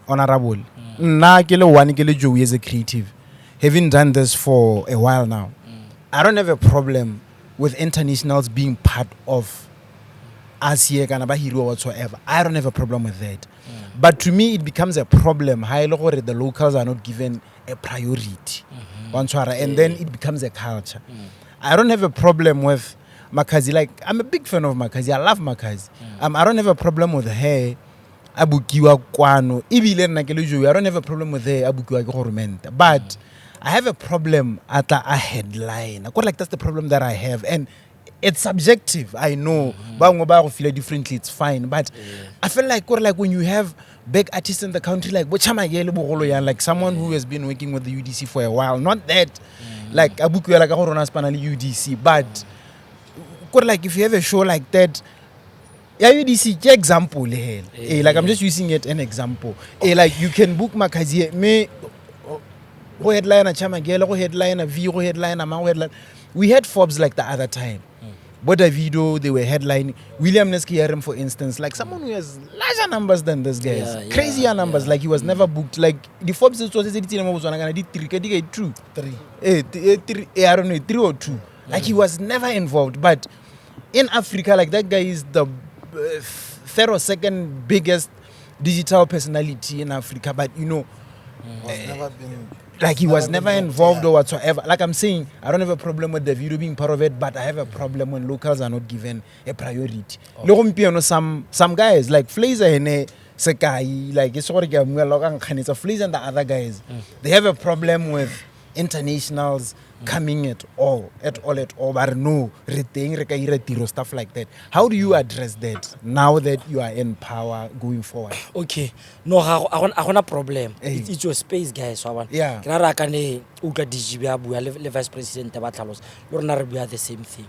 honorable. Nna ke le one ke le Joey as a creative, having done this for a while now, I don't have a problem with internationals being part of us here, kana ba hiriwa whatsoever. I don't have a problem with that. But to me, it becomes a problem. Ha e le gore the locals are not given a priority. Wa ntshwara, and then it becomes a culture. I don't have a problem with Makhadzi. Like, I'm a big fan of Makhadzi. I love Makhadzi. I don't have a problem with her. A bookiwa kwano. Ebile nna ke le Joey, I don't have a problem with her. A bookiwa ke goromente. But I have a problem at a headline. Akore like that's the problem that I have. And it's subjective, I know. Ba bangwe ba go feel differently, it's fine. But I feel like kore like when you have big artists in the country like bo Chamagele bogolo yang, like someone who has been working with the UDC for a while. Not that like a bookiwa like ka gore o na spana le UDC, but kore like if you have a show like that, ya UDC ke example hela. Like I'm just using it an example. Like you can book Makhadzi me go headliner Chamagele, go headliner V, go headliner mang, go headliner. We had Forbes like the other time. Bo Davido, they were headlining. William Neskiarim, for instance, like someone who has larger numbers than this guy. Yeah, Crazier numbers. Like he was never booked. Like the Forbes is tse di tsile mo Botswana kana di three, ka di ka two. Three. Three, I don't know, 3 or 2. Like he was never involved. But in Africa, like that guy is the third or second biggest digital personality in Africa. But you know, Was never been, like he was never been booked, involved yeah. or whatsoever. Like I'm saying, I don't have a problem with the video being part of it, but I have a problem when locals are not given a priority. Le gompieno some guys like Flazer ene sekai, like it's gore ke a mmua la ka nkganetsa, Flazer and the other guys, they have a problem with internationals coming at all, at all, at all. But no, re teng, re ka ira tiro, stuff like that. How do you address that now that you are in power going forward? Okay, no, ga gona problem. Eh. It's your space, guys, wa bona. Yeah. Ke ra re akane utlwa DG ba bua le vice president ba tlhalosa, le rona re bua the same thing.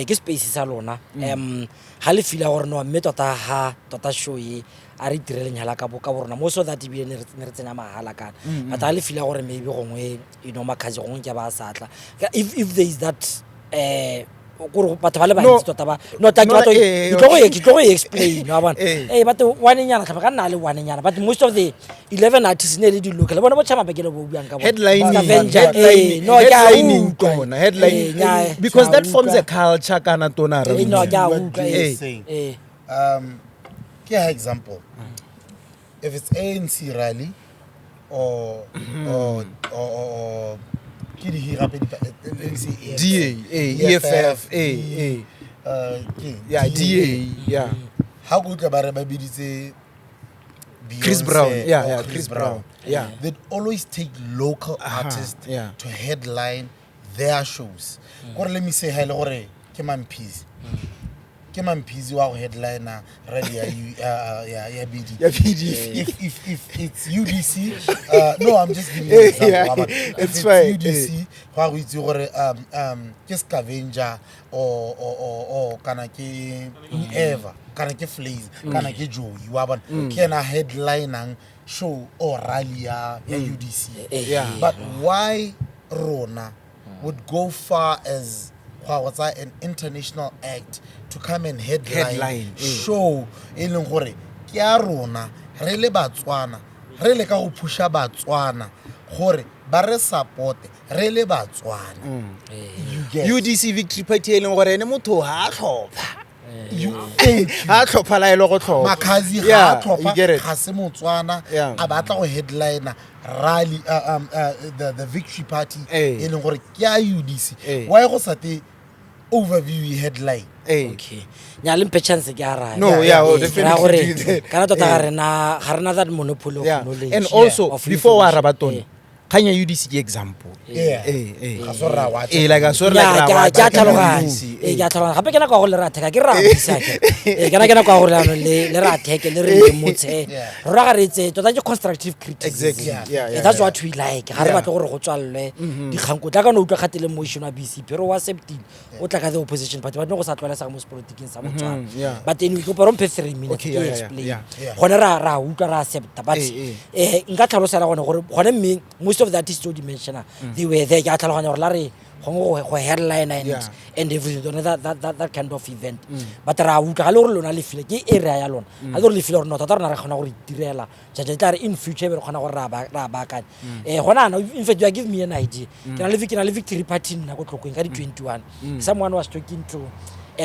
Ke space sa lona. Ga le feela gore no, mme tota ha tota show e a re itireleng hela ka bo ka borona mo, so that ebile ne re tsenya mahala kana, but ha le feela gore maybe gongwe, you know, Makhadzi gongwe ke ba sa tla. If there is that, kore batho ba le No. bantsi tota ba no tla ke No, batla ke tlo go e- ke tlo go e explain, wa bona. But one nyana tlhape ka nna le one nyana, but most of the 11 artists ne le di local, bona bo Chama Bekele bo buang ka bona. Headlining, Scavenger, headlining, no, ke a headlining utlwa. tona, headlining. Nya, Because ke a that forms a utlwa. culture kana tona, re No, ke a What utlwa, do you eh. say? Ke ha example, if it's ANC rally or ke di hira gape let me say EFF, DA, EFF, D, ke Yeah, DA, yeah. Ha ko utlwa ba re ba biditse Chris Beyonce Brown, yeah, or yeah, Chris Chris Brown. Brown, yeah. They'd always take local artists yeah. to headline their shows. Kore let me say ha ile gore ke Mampeace. Ke Mampeace wa go headliner rally ya ya BD. Ya BD. If it's UDC, no, I'm just giving you an example. Yeah, But if it's it's fine. UDC, go a go itse gore ke Scavenger or kana ke whoever, kana ke Flaze, kana ke Joey, wa bona. Ke ena headlinang show or rally ya UDC. Yeah. But why rona would go far as go tsaya an international act to come and headline, Headline, show e leng gore ke ya rona re le Batswana, re le ka go phusha Batswana gore ba re support re le Batswana. You get UDC Victory Party e leng gore ene motho ha a tlhopha. You thank you. Ha a tlhopha la e le go tlhopha. Makhadzi ga Yeah, a tlhopha, you get it. ga se Motswana, Yeah. a batla go headliner rally, the Victory Party Eh. e leng gore ke ya UDC. Eh. Why go sa te overview e headline? Okay, nya le mphe chance ke arabe. No, yeah, oh, Ke definitely raya gore do that. kana tota ga rena, ga rena that monopoly of Yeah. knowledge And also, of before wa information. araba tona, Kgang ya UDC ke example. Yeah. Eh, eh. Ga se ra wa Eh, like, a sore like Ya, ra ke a wa ke a attack tlhaloganya. UDC, Ee, eh. ke a tlhaloganya. Gape ke nako ya gore le re attack-a, ke re ra buisa ke. Ee, ke nako ya gore jaanong le re attack-e, le re lemotshe. Yeah. Rona ga re etse, tota ke constructive criticism. Exactly. Yeah. Yeah, yeah, Eh, that's yeah. what we like. Ga re Yeah. batle gore go tswalelwe dikgang ko. Tla ka no utlwa kgateleng motion wa BCP, re o acceptile. O tla ka the opposition party, but ne go sa tlwaelesega mo sepolotiking sa Botswana. Yeah. But anyway, ke kopa re mphe 3 minutes Okay, ke yeah, yeah, explain. yeah. Yeah. Gone ra utlwa, ra accepta, but Eh, eh. nka tlhalosela gone gore gone mme most of the artists tse o di mentiona, they were there. Ke a tlhaloganya gore la re gongwe go headline and, Yeah. and everything tsone that kind of event, but ra utlwa ga le gore lona le file ke area ya lona, ga le gore le file gore no tota rona re kgona go itirela jaja tla re in future e be re kgona gore ra baakanya. Gona ana, in fact, you are give me an idea. Ke na le victory party nna ko Tlokweng ka di 21. Someone was talking to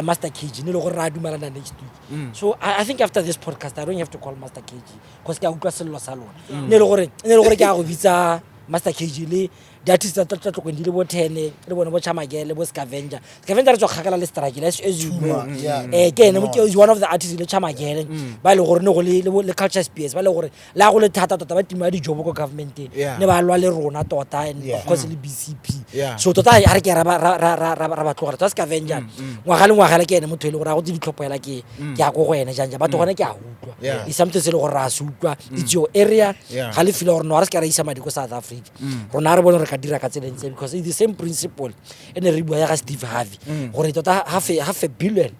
Master KG, ne le gore ra dumelana next week. So I think after this podcast I don't have to call Master KG because ke a utlwa sello sa lona. Ne le gore ke a go bitsa Master KG le di-artist tsa Tlokweng di le bo 10, le bone bo Chamagele, bo Scavenger. Scavenger re tswa kgakala le strike, as you know. Yeah. Ke ene ke is one of the artists le Chamagele ba e le gore ne go le Culture Spears, ba e le gore le a go le thata tota ba tima dijobo ko governmenteng. Yeah. Ne ba lwa le rona tota and Yeah. of course le BCP. Yeah. So tota ga re ke ra ba tlogela tota Scavenger ngwaga le ngwaga le ke ene motho e le gore a go tse ditlhopho hela ke ya ko go ene jang jang, batho gone ke a utlwa. Yeah. It's something se e le gore ra se utlwa, it's your area. Yeah. Ga le feel gore no ga re se ka ra isa madi ko South Africa, rona re bone re ka dira ka tseleng tse, because it's the same principle e ne re bua ya ga Steve Harvey gore tota half a billion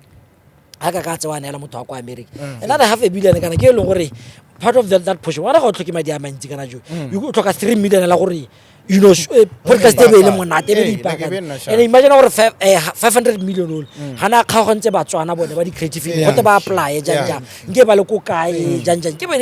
ga ka tsewa a neela motho wa kwa America, another half a billion kana ke e leng gore part of that portion wana ga o tlhoke madi a mantsi kana jo. O tlhoka 3 million la gore podcast e be e le monate, e be le Ee, like e be ipaakanya. nna sharp. And imagine gore 500 million ole ga na kgaogantse Batswana bone ba di-creative Yeah. gote ba apply jang Yeah. jang, nke ba le ko kae jang jang, ke be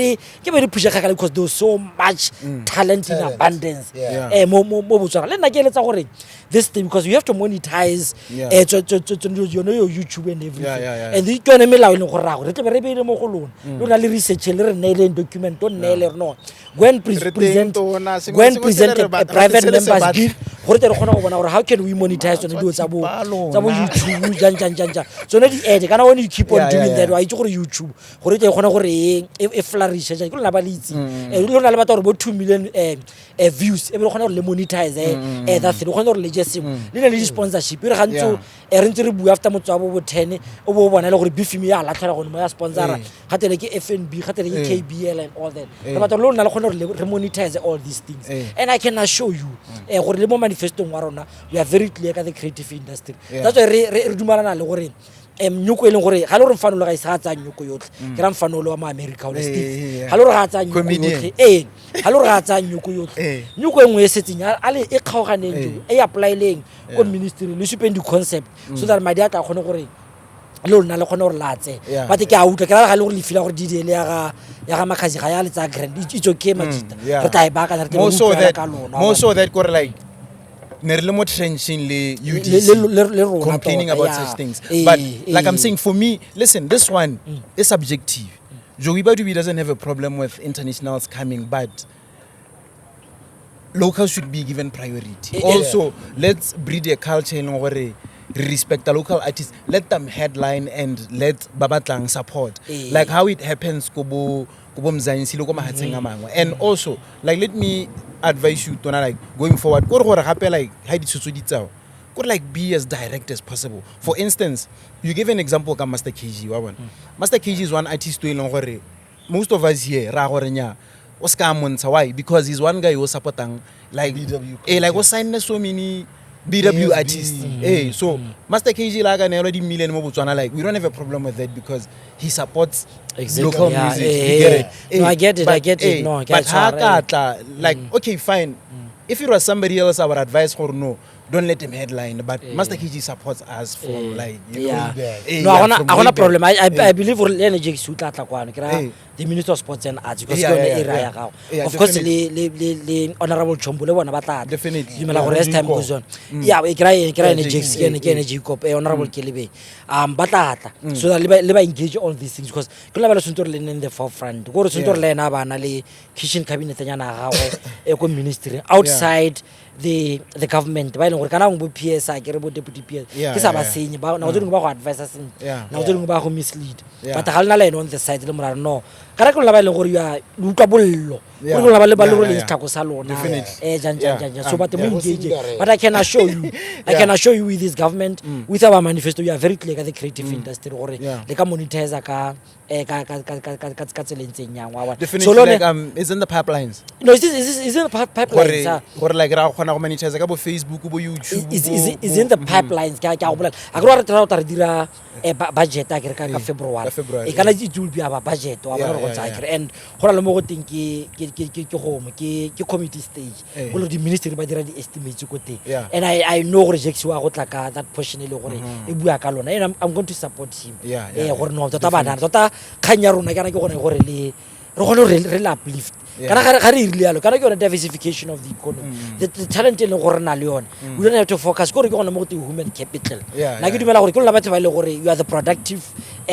di pushe kgakala because there's so much talent in Talent. abundance Yeah. mo Botswana. Le nna ke eletsa gore this thing, because you have to monetize Yeah. yone yo YouTube and everything. Yeah. And ke yone melao e leng gore rago re tlebe re beile mo go lona, lona le research le re neeleng document o nneele re no go and Re teng present, tona, sengwe go and sengwe se present le re a batla- private se le se members batla. bill gore tle re kgone go bona gore how can we monetize tsone dilo tsa bo Matswa thipa tsa bo lona. YouTube jang jang jang jang, tsone di-ad kana when you keep on doing Yeah, that, yeah. wa itse gore YouTube gore tle e kgone gore e flourishe jang, ke lona ba le itseng. Le lona le batla gore bo 2 million views e be le kgone gore le monetize that thing, o kgone gore le je sengwe le ne le di-sponsorship e re gantsi re ntse re bua after motho wa bo 10 o bo o bona e le gore bfm ya latlhela gone mo ya sponsora, gatele ke FNB, gatele ke KBL and all that. Re batla gore le lona le kgone gore re monetize all these things. Eh. And I can assure you gore le mo manifestong wa rona we are very clear ka the creative industry. Yeah. That's why re dumalana le gore nyoko e leng gore ga le gore mfanolo ga ise ga tsaya nyoko yotlhe, ke ra mfanolo wa mo America ole Eh, Steve, eh, yeah. ga le gore ga a tsaya nyoko Comedian. yotlhe, ee, ga le gore ga a tsaya nyoko yotlhe, Eh. nyoko e nngwe e setseng a le e kgaoganeng jo Eh. e applyeleng ko ministry, le supeng di-concept so that madi a tla kgone gore le lona le kgone gore la tse. Yeah. But ke a utlwa ke ra ga le gore le feel gore DDL ya ga Makhasi ga ya le tsaya grand. It's okay, majita, Yeah. re tla e baakanya, re tla More e so utlwela that ka lona. More so that kore like ne re le mo trenching le UDC Le rona complaining tota, about yeah. such things, Eh, but like I'm eh. saying, for me, listen, this one is subjective. Joey Badubi doesn't have a problem with internationals coming, but locals should be given priority. Eh, eh. Also, let's breed a culture in gore re respect the local artists, let them headline and let ba batlang support, Eh. like how it happens ko bo Mzansi le ko mahatsheng a mangwe. And also, like, let me advise you tona, like, going forward kore gore gape like ha ditshwetso di tsawa kore like be as direct as possible. For instance, you give an example ka Master KG wa bona. Master KG is one artist o e leng gore most of us here ra gore nya o se ka montsha. Why? Because he's one guy who supportang like BW. Like o signed so many BW ASB. Artists. So Master KG la ka neelwa di-million mo Botswana, like we don't have a problem with that because he supports Exactly, local yeah, music. eh, You get eh. it? No, I get it, I But, get it. No, ke a but ha tshwara, ka eh. tla, like, okay, fine, if it was somebody else, I would advise gore no, don't let him headline, but Master KG supports us from like you Yeah. know Way back. No, yeah, a gona from a way gona back. problem. I believe gore le ene Jakes o tla tla kwano, ke ra the Minister of Sports and Arts, because ke yone Yeah, area yeah. ya gago. Yeah, Of course le definitely. le Honorable Chombo le bona ba tla tla. Definitely. Dumela gore Yeah, as time Jacob. goes on, yeah, ke ra Yeah, ene Jakes, Jakes, ke ene Jacob, Honorable Kelebe, ba tla tla so that le ba engage all these things, because ke la ba le tshwanetse gore le nne in the forefront, ke gore tshwanetse gore le ena a ba na le kitchen cabinet nyana ya gagwe e ko ministry outside the government, ba e leng gore kana gongwe bo PS a ke re bo deputy PS Yeah, ke sa ba yeah, yeah. senye ba nako tse dingwe ba go advisa sentle, Yeah. nako tse dingwe ba go mislead, Yeah. but ga le na le ene on the side le morare no kana ke lona ba e leng gore you are le utlwa bollo. Yeah. Gore lona ba le ba le Yeah, rwele yeah, yeah. setlhako sa lona. Definitely. Jang jang Yeah. jang jang. So but mo Yeah. engage. Go But I can assure you, I Yeah. can assure you with this government, with our manifesto, we are very clear ka the creative industry gore Yeah. le ka monetize ka eh, ka ka ka ka ka ka tsela e ntseng yang wa bona. Definitely, So lone like, it's in the pipelines. no, is in the Gore pipelines. Ah. gore like ra kgona go monetize ka bo Facebook, bo YouTube. Is in the pipelines, ke a go bolela a ke re tla re dira budget a ke re ka February. Ka February, E kana it will be our budget wa Yeah, bona gore go yeah, tsaya yeah. kere, and go na le mo go teng ke gongwe ke committee stage Eh. go le di ministry ba dira di estimates ko teng. Yeah. And I know gore Jacks wa go tla ka that portion e le gore e bua ka lona, and I'm going to support him. Yeah, Gore no, tota banana, tota kgang ya rona kana ke gone gore le re kgone gore re le uplift. Yeah. Kana ga re irile yalo, kana ke yone diversification of the economy, the talent e leng gore re na le yone, we don't have to focus kore ke gone mo go teng human capital. Yeah, Nna ke yeah. dumela gore ke lona batho ba e leng gore you are the productive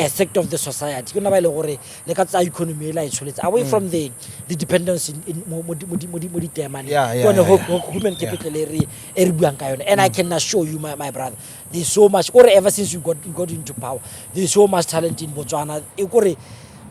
sector of the society, ke lona ba e leng gore le ka tsaya economy e la e tsholetse away from the dependence in mo ditemaneng. Yeah, Ke yone yeah, yeah. human capital e re buang ka yone, and I can assure you, my brother, there's so much kore ever since you got into power, there's so much talent in Botswana e kore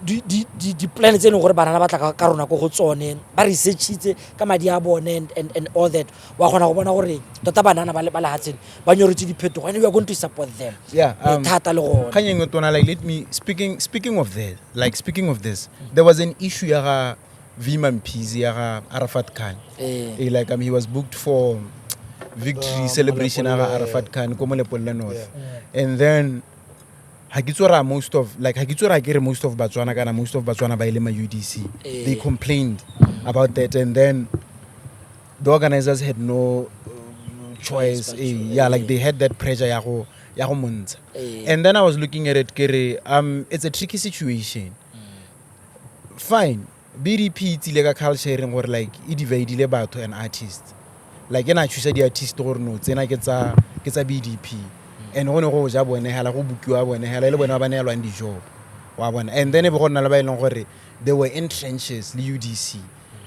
di-plan tse e leng gore banana ba tla ka rona ko go tsone, ba researchitse ka madi a bone and all that. Wa kgona go bona gore tota banana ba lehatsheng ba nyoretse diphetogo, and we are going to support them. Yeah, Thata le gone. Kgang e nngwe tona, like, let me speaking of that, like, speaking of this, there was an issue ya ga V Mampeezy, ya ga Arafat Khan. Eh. Like, he was booked for victory The celebration ya ga Molepolole. Arafat Khan ko Molepolole North. And then ha ke itse gore most of, like, ha ke itse gore ke re most of Batswana kana most of Batswana ba ile ma UDC. Eh. They complained about that, and then the organizers had no choice. But Yeah, like, eh. they had that pressure ya go montsha. Eh. And then I was looking at it, ke re, it's a tricky situation. Fine, BDP e tsile ka culture e reng gore, like, e dividile batho and artists. Like, e na thusa di-artist gore no, tsena ke tsa BDP. And go ne go ja bone hela, go bukiwa bone hela, e le bone ba ba neelwang di-job. Wa bona. And then e be go nna le ba e leng gore they were in trenches le UDC.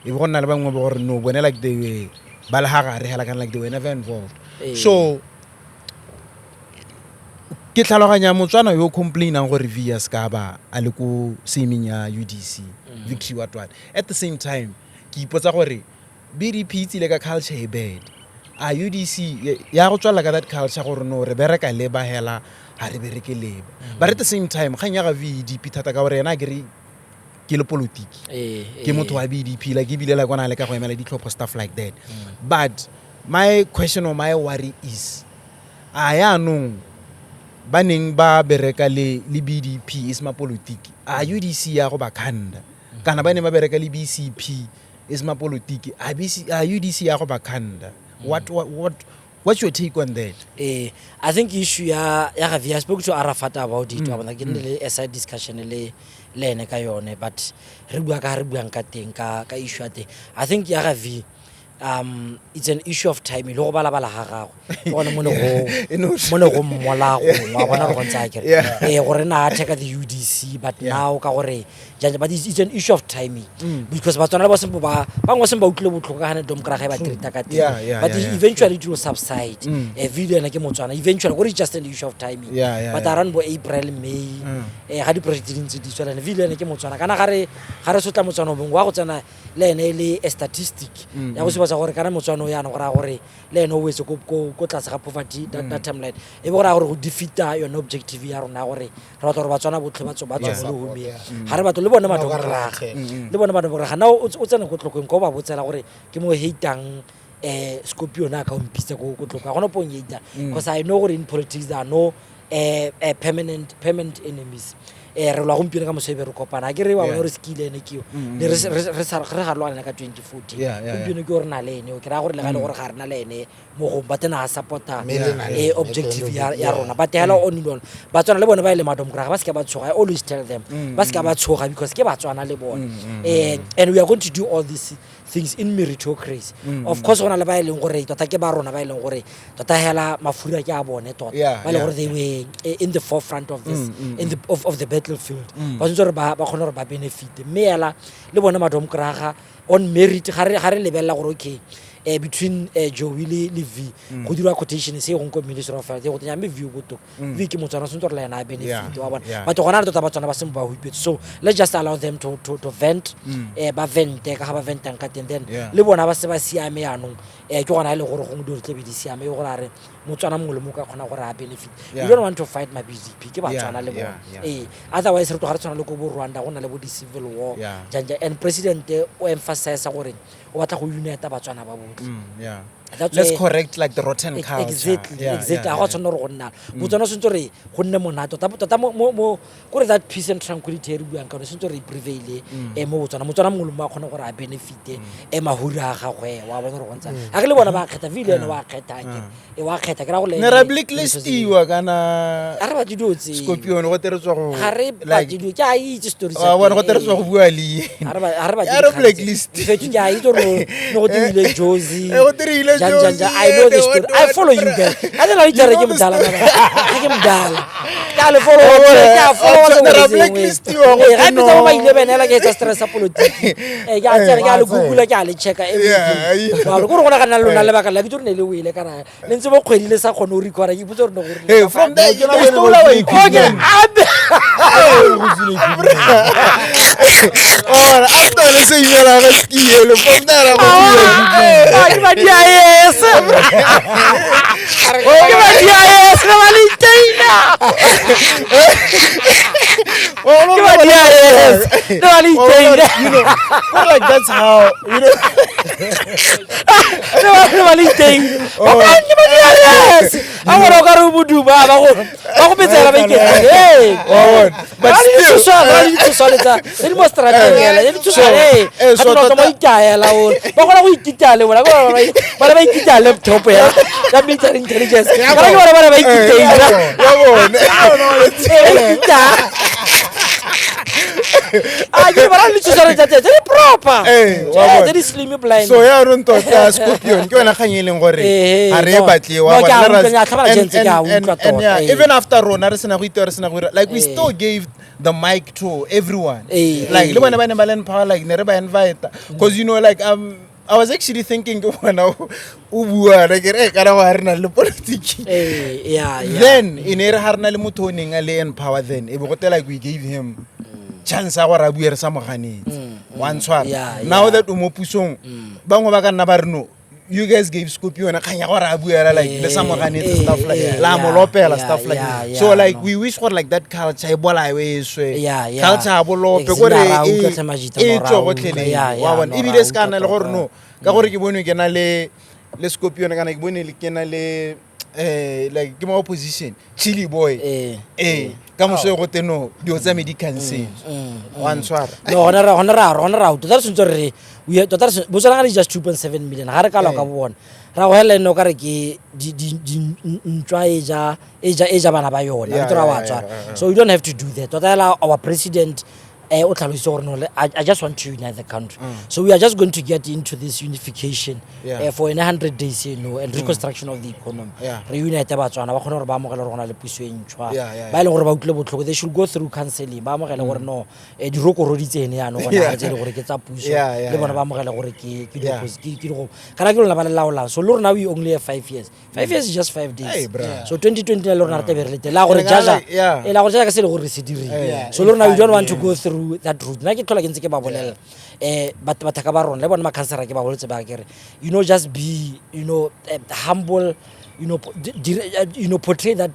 E be go nna le bangwe ba gore no, bone, like, they were ba le ha gare hela, kana like they were never involved. Eh. So ke tlhaloganya Motswana yo complainang gore V a ska ba a le ko semeng ya UDC victory, what what. At the same time ke ipotsa gore BDP e tsile ka culture e bad, a UDC ya go tswella ka that culture gore no, re bereka le ba hela, ga re bereke leba. But at the same time kgang ya ga VDP thata ka gore ena a kere ke le politiki, ke motho wa BDP, like, ebile like ona le ka go emela ditlhopho, stuff like that. But my question or my worry is, a yaanong ba neng ba bereka le BDP e se mapolotiki, a UDC ya go ba khanda? Kana ba neng ba bereka le BCP e se mapolotiki, a UDC ya go ba khanda? What's your take on that? I think issue ya ga I spoke to Arafat about it, wa bona, ke nne le a side discussion le ene ka yone, but re bua ka ga re buang ka teng ka issue ya teng. I think ya ga V, it's an issue of time le go balabala ga gagwe ke gone mo ne go mo ne go mmola gongwe wa bona re go ntse a kere gore na attack the UDC, but now ka gore jang, but it's an issue of timing because Batswana le ba sempo ba bangwe ba seng ba utlwile botlhoko ka gane domkraga e ba treata ka teng, but eventually it will subside. Video ena ke Motswana, eventually gore it's just an issue of timing, but around bo April, May, ga di-project di ntse di tswelela, video ene ke Motswana, kana ga re sotla Motswana o mongwe wa go tsena le ene e le a statistic ya go supa gore kana Motswana o yana go raya gore le ene o wetse ko tlase ga poverty, that timeline e be go raya gore go defeata yone objective ya rona gore re batla gore Batswana botlhe ba tswe mo lehumeng, ga re batlo le bone Ba ka re madomkraga latlhela. Le bone madomkraga na o tsena ko Tlokweng ko ba botsela gore ke mo hatang Scorpion a ka o mpitsa ko Tlokweng, ga gona pong hata, because I know gore in politics there are no permanent enemies. Re lwa gompieno, ka moso e be re kopana. A ke re wa bona gore skill ene ke yo ne re ga lwana ka 2014. Gompieno ke gore na le ene, ke raya gore le ga e le gore ga re na le ene mo gong, but na a support-a Mme le na le ene, objective ya yeah. rona. But hela on lone Batswana le bone ba e le madomkraga ba seke ba tshoga. I always tell them ba seke ba tshoga because ke Batswana le bone, and we are going to do all these things in meritocracy. Of course go na le ba e leng gore tota ke ba rona, ba e leng gore tota hela mafura ke a bone tota, ba e leng gore they were in the forefront of this in the of the battlefield, ba tshwanetse gore ba kgone gore ba benefit. Mme hela le bone madomkraga on merit, ga re lebelela gore okay Between Joey le V go dirwa quotation se e gong ko Ministry of Health e go tenya, mme V o botoka, V ke Motswana, sentse gore le ena a benefit. Wa bona? But gona re tota Batswana ba seng ba hupetse, so let's just allow them to vent, ba vente ka ga ba ventang ka teng, then le bona ba se ba siame yaanong. Ke gona e le gore gongwe dilo di tlabe di siame, e gore a re Motswana mongwe le mongwe ka kgona gore a benefit. We don't want to fight ma BDP, ke Batswana le bone. Ee, otherwise re tloga re tshwana le ko bo Rwanda, go na le bo di-civil war, jang jang. And president o emphasize gore o batla go unite Batswana ba botlhe. That's Let's where correct like the rotten culture. Exactly. Ga go a tshwanela gore go nna Botswana o sentse gore go nne monate tota tota mo kore that peace and tranquility e re buang ka yone sentse gore e prevaile mo Botswana. Motswana mongwe le mongwe a kgone gore a benefite mahuri a gagwe, wa bona gore go ntse a ke le bona ba kgetha vile ene wa kgetha ke e wa kgetha ke ra go le Ne ra blacklistiwa kana a re batle dilo tse. Scorpion go tere tswa go Ga re like batle dilo, ke a itse story sa wa bona go teng, tere tswa go bua le ga re batle Ya re dikgang tse. blacklist. Mfethu, ke a itse gore ne go tebile Jozi. Eh, go tirile Jang, jang, jang. I know the Jozi, story. what, I what, follow you what. guys. A tsela itse You re know ke the modala story. mara. Ga ke modala. Ke a le follow, Oh, ke a follow oh, tse ne ra dingwe. blacklistiwa go Ee, ga no. pitsa mo ba ile benela ke etsa stress sa politiki. Eh, ke a tsena, ke a le google, ke a le checka everything. Yeah. Wa bona, kore go na le lona lebaka la ke itse gore ne le wele kana le ntse mo kgwedi le sa kgone go record, ke ipotsa gore ne gore Hey, from there you stole our Okay, equipment. abe. Oh, after le se email ga skiele from there go Ah, ke ba DIS. Ke ba DIS, re ba le iteina. Ke ba DIS. Re ba le iteina. You know, but like that's how you know. Re ba le iteina. Oh. Ke ba DIS. A bona o ka re o boduba ba go betsela ba iketlile. Hey. Oh, but Ba le still, ditshoswane, ba le ditshoswane tse di mo strateng hela, tse di tshoswane, eh. Eh, so Ga di no tota- itaela o. Ba kgona go ikitaya le bona, ke bona ba ikitaya laptop ya military intelligence. Kana ke bona ba ikiteila. Ya bona. Eh, ba ikitaya. Ah, ke bona le ditshoswane tsa teng, tse di proper. Eh, wa Eh, bona. tse di slim blind. So ya rona tota Scorpion ke yona kgang e leng gore Eh, ga re e no. batle wa No, ke a bona, utlwa, nya, tlhabana gents, ke a utlwa and tota, yeah, eh. even after rona re sena go itewa, re sena go ira, like we Eh. still gave the mic to everyone, Eh, like eh. le bone ba ne ba le in power, like ne re ba invite because you know, like I was actually thinking ke bona o bua like re kana go re na le politiki. Eh, yeah. Then e ne re ga re na le motho o neng a le in power, then e be gote like we gave him chance ya gore a bue re sa mo ganetse, wa ntshwara? Now that o mo pusong, bangwe ba ka nna ba re, "No, you guys gave Scorpion kgang ya gore a buela, like le sa mo ganetse," stuff like la mo lopela, stuff like so like no. we wish gore like that culture e bolawe e swe. Yeah. Culture ya bolope Exactly, kore ra utlwa tlhe Majita, e no, ra tswe utlwa. gotlhelele, Yeah, wa bona? no, Ebile ra se ka nna le utlwa gore tota. no, ka gore ke bone ke na le Scorpion, kana ke bone ke na le like ke mo opposition Chili Boy, Eh. ka moso e gote no dilo tsa me di cancel, wa ntshwara? No, gona ra tota re tshwanetse re tota re Botswana ga le just 2.7 million, ga re ka lwa ka Eh. bo bona ra go helela ene o ka re ke ntšwa e ja bana ba yone. Ke wa tswara. So you don't have to do that. Tota hela our president o tlhalositse gore no, I just want to unite the country, so we are just going to get into this unification for a 100 days, and reconstruction of the economy. Re unite Batswana, ba kgone gore ba amogele gore go na le puso e ntšhwa. Ba e leng gore ba utlwile botlhoko, they should go through counseling, ba amogele gore no, dirokoro di tsene yaanong gona tse e le gore ke tsa puso, le bona ba amogele gore ke ke kana ke lona ba le laolang. So le rona we only have 5 years. 5 years is just 5 days. Hey, bruh. So 2020 le rona re tlabe re le teng la gore And I jaja yeah. e la gore jaja ka se e le gore re se dirile. So le rona we don't want to go through that route. Nna ke tlhola ke ntse ke ba bolelela bathaka ba rona le bone makhansara, ke ba boletse ba kere, just be humble, portray that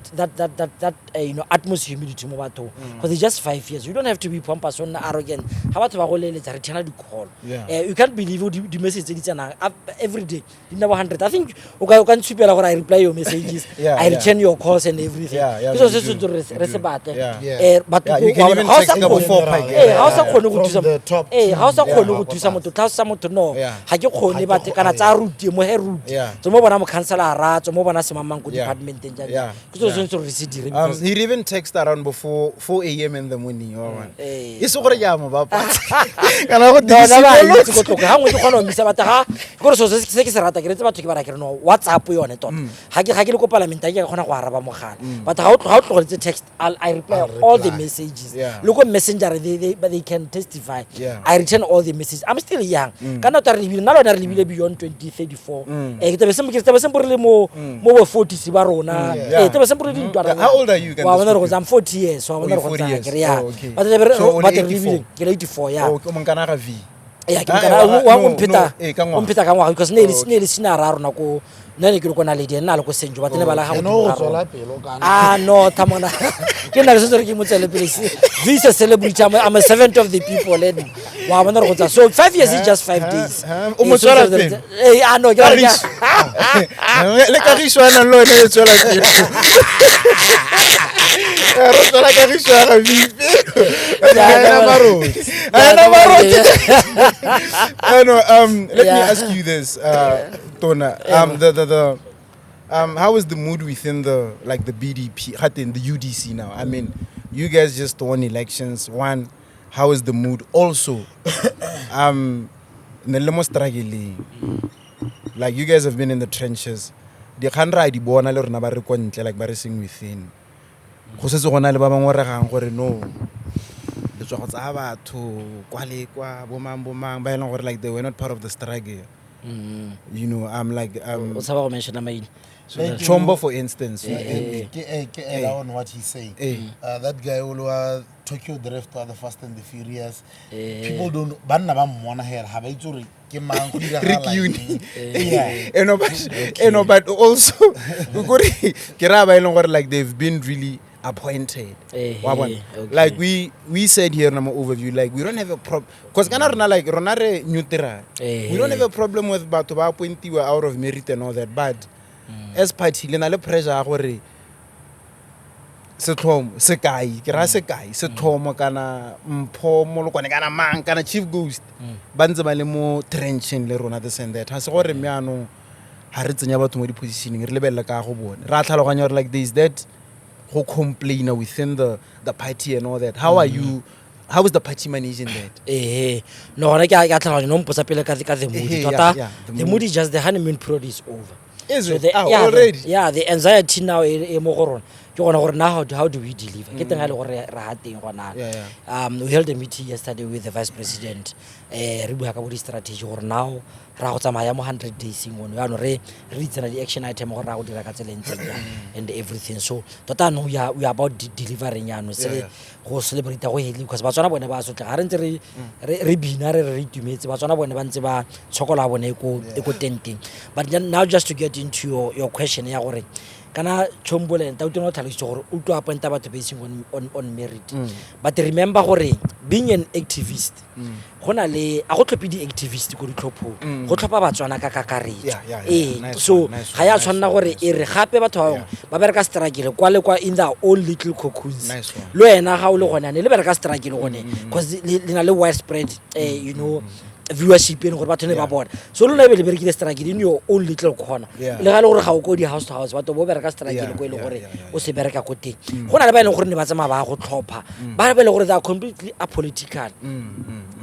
utmost humility mo bathong, because it's just 5 years. You don't have to be pompous o nna arrogant ga batho ba go leletsa returna di-call. You can't believe di-message tse di tsenang every day di nna bo 100. I think o ka ntshupela gore I reply your messages, I return your calls and everything. Yeah, Ke no, selo se you se do. re You re se do. batle. Yeah, you can even ga o text sa ka bo kgone- four pack. Ga o sa kgone go From thusa the top ga o sa to kgone go thusa yeah. motho, tlhalosa motho, no, Yeah. ga ke kgone Ga ke bate kana tsaya route mo he route. Yeah. Tso mo bona mokhansela a ratso mo bona. bona semangmang ko Yeah. departmenteng jang Yeah. ke selo Yeah. se ntse re se dire because He'd even text around before 4 a.m. in the morning. Wa bona. Eh. E se gore ke a mo bapatsa. Kana go No, nna ba dirisa itse ko tloko ga nngwe ke kgona go misa batho ga ke gore selo se ke se rata ke retse batho ke ba raya ke re no WhatsApp yone tota ga ke le ko palamenteng ke kgona go araba mogala but ga o tlogeletse text I reply I'll all the reply. messages Yeah. le ko messenger but they can testify. Yeah. I return all the messages. I'm still young. Ka nako re lebile nna le wena re lebile beyond 2034. Eh, ke tlabe se ke tlabe se re le mo bo 40s ba rona. Yeah. Eh, tlabe se re dintwa Yeah. How old are you, Wa bona re Candice? go I'm 40 years. Wa Oh, bona you're re go 40 tsaya years. ke re ya. Oh, okay. But tlabe re So, o le but re 84. lebile ke le 84 ya. Oh, o monkana ga V. Yeah, ke Ah, mokana eh, wa no, o mpheta no, eh, ka ngwaga. o mpheta ka ngwaga because ne Oh, le okay. ne le senior ra rona ko nna ne ke le ko Naledi nna le ko Senjo but ne ba la ga Ene godimo o ga go rona. tswela pelo kana. Ah no, Thamona. Ke nna ke setse re ke mo tswele pele. V is a celebrity. I'm a servant of the people. And wa bona re go tsa. So 5 years is just 5 days. O mo Eh, so tswela so- pele? Eh, ah no, ke ba re ke- Kagiso. Le kagiso a nang le yone e tswela pele. Eh, re tswela kagiso ya ga V. Yeah, Ha ena no, marotse. Ha Yeah, ena no, marotse. No, let me Yeah. ask you this, Tona. How is the mood within the like the BDP, Gauteng, the UDC now? I mean, you guys just won elections. One, how is the mood? Also, ne le mo struggling. Like you guys have been in the trenches. Dikgang re a di bona le rona ba re ko ntle, like ba re seng within. Go setse go na le ba bangwe regang gore no le tswa go tsaya batho kwa le kwa bomang bomang ba e leng gore like they were not part of the struggle. You know, I'm like O tshaba go mention maina. Thank you. Chombo for instance. Ke add on what he's saying. Eh. That guy o le wa Tokyo Drift wa the Fast and the Furious. Eh. People don't banna ba mmona hela ha ba itse gore ke mang go Rick diragala Uni. eng. Yeah. Eh, no, but, eh, no, but also kore ke raya ba e leng gore like they've been really appointed. Eh, Wa bona? okay. Like we said here in our overview, like we don't have a problem because kana rona like rona re neutral. Eh. We don't have a problem with batho ba appointiwa out of merit and all that, but as party le na le pressure ya gore setlhomo sekai ke raya sekai setlhomo kana mpho molokwane kana mang kana chief ghost ba ntse ba le mo trencheng le rona this and that ga se gore mme anong ga re tsenya batho mo di-positioning re lebelele ka go bone re a tlhaloganya gore like there is that go complainer within the party and all that. How are you, how is the party managing that? Eh, no gona ke a tlhaloganya no mpotsa pele ka the mood. Eh, Tota yeah, yeah, the the mood. mood is just the honeymoon period is over. Is So it? the, Ah, yeah, already? The anxiety now e mo go rona ke gona gore now how do we deliver ke teng ga e le gore re ha teng gona. Yeah, yeah. We held a meeting yesterday with the vice president, eh, re bua ka bo di-strategy gore now ra go tsamaya mo 100 days ngono yaanong re itsena di-action item gore ra go dira ka tsela e ntseng jang and everything. So tota anong we are about delivering yaanong se Yeah, yeah. go celebrate go hele because Batswana bone ba sotlega ga re ntse re bina re itumetse Batswana bone ba ntse ba tshokola bone e ko tenteng. But then now just to get into your question ya gore kana Chombo le ena o tlhalositse gore o tlo appointa batho basing on merit. But remember gore being an activist go na le a go tlhophe di-activist ko ditlhophong, go tlhopha Batswana ka kakaretso. Yeah, yeah, yeah. Ee, Nice so one, nice ga ya one, nice tshwanela one, gore nice e re gape batho ba bangwe ba bereka struggle kwa le kwa in their own little cocoons. Nice one. Le wena ga o le gone ane le bereka struggle gone because le na le widespread you know viewership e leng gore batho ne ba Yeah. bona. So lona e be le berekile struggle in your own little corner. Yeah. Le ga e le gore ga o ko di-house to house batho bo bereka struggle Yeah, ko e leng yeah, gore yeah, yeah, o se bereka ko teng. Go na le ba e leng gore ne ba tsamaya ba go tlhopha ba ba e leng gore they are completely apolitical.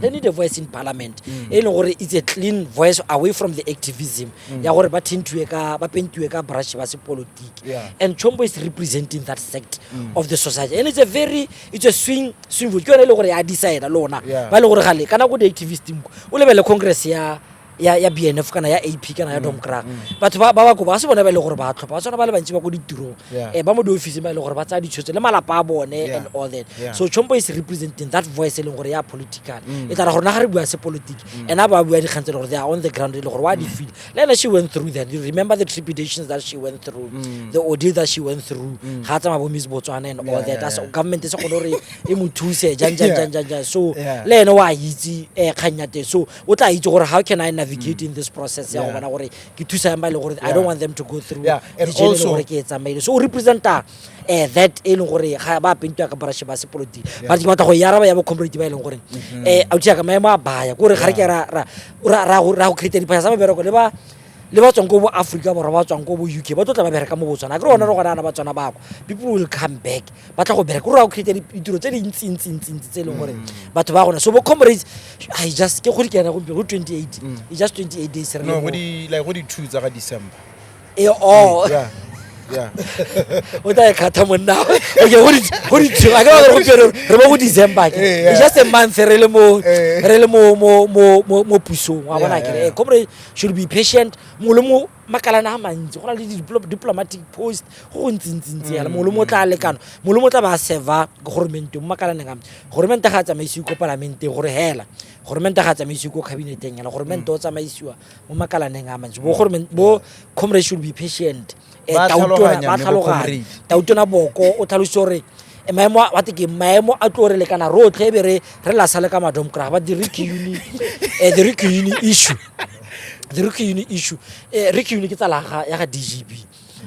They need a voice in parliament e leng gore it's a clean voice away from the activism ya gore ba tintwe ka ba pentiwe ka brush ba sepolotiki. Yeah. And Chombo is representing that sect of the society and it's a very it's a swing vote ke yone e le gore ya decide lona Yeah. ba e le gore gale kana ko di-activist ko o lebele congress ya BNF kana ya AP kana ya Domkrag batho ba ko ba se bone ba e le gore ba tlhopha ba tshwana ba le bantsi ba ko ditirong Yeah. eh, ba mo diofising ba e le gore ba tsaya ditshwetso le malapa a bone Yeah. and all that. Yeah. So Chombo is representing that voice e leng gore ya political e tla ra gore na ga re bua sepolotiki ena ba bua dikgang tse e le gore they are on the ground e le gore wa di feel le ena she went through that. You remember the trepidations that she went through, the ordeal that she went through ga a tsamaya bo Miss Botswana and all Yeah, that. yeah, As yeah. government e se kgone gore e mo thuse jang jang Yeah. jang jang jang. So Yeah. le ene wa itse kgang ya teng so o tla itse gore how can I navigate in this process ya go Yeah. bona gore ke thusa yang ba e leng gore I Yeah. don't want them to go through Yeah, and the journey e leng also- gore ke e tsamaile. So o representa that e leng gore ga ba pentiwa ka brush ba sepolotiki but ke batla go e araba ya bo comrade ba e leng gore ausi ya ka maemo a baya kore ga re ke ra go create diphatlha tsa mebereko le ba Le ba tswang ko bo Africa Borwa, ba tswang ko bo UK, ba tlo tla ba bereka mo Botswana. A kere gona re gona ana Batswana ba kwa, people will come back, ba tla go bereka, gore go create ditiro tse dintsi-ntsi-ntsi tse e leng gore batho ba gona. So bo comrades, I just ke kgodi ke ena gompieno go 28, it's just 28 days re le No, mo. go di like go di 2 tsa ga December. Eh, oh. Yeah. O tla e kgatha monna. Okay, go di two, a ke ba gore gompieno re mo go December ke. It's just a month re le mo re le mo pusong, wa bona ke. Comrade should be patient. Mongwe le mo makalana a mantsi, go na le di diplomatic post go go ntsi-ntsi-ntsi yala. Mongwe le mo tla lekano, mongwe le mo tla ba serva goromente mo makalaneng a. Goromente ga a tsamaisiwe ko palamenteng gore hela, goromente ga a tsamaisiwe ko cabineteng yala, goromente o tsamaisiwa mo makalaneng a mantsi. Bo goromente, bo comrade should be patient. Ba Tautona tlhaloganya ba mme bo tlhaloganya. comrade. Tautona Boko o tlhalositse gore maemo a te ke maemo a tlo re lekana rotlhe, e be re lasa le ka madomkraga. Ba the Ricky Uni issue, the Ricky Uni issue, Ricky Uni ke tsala ya ga DGB.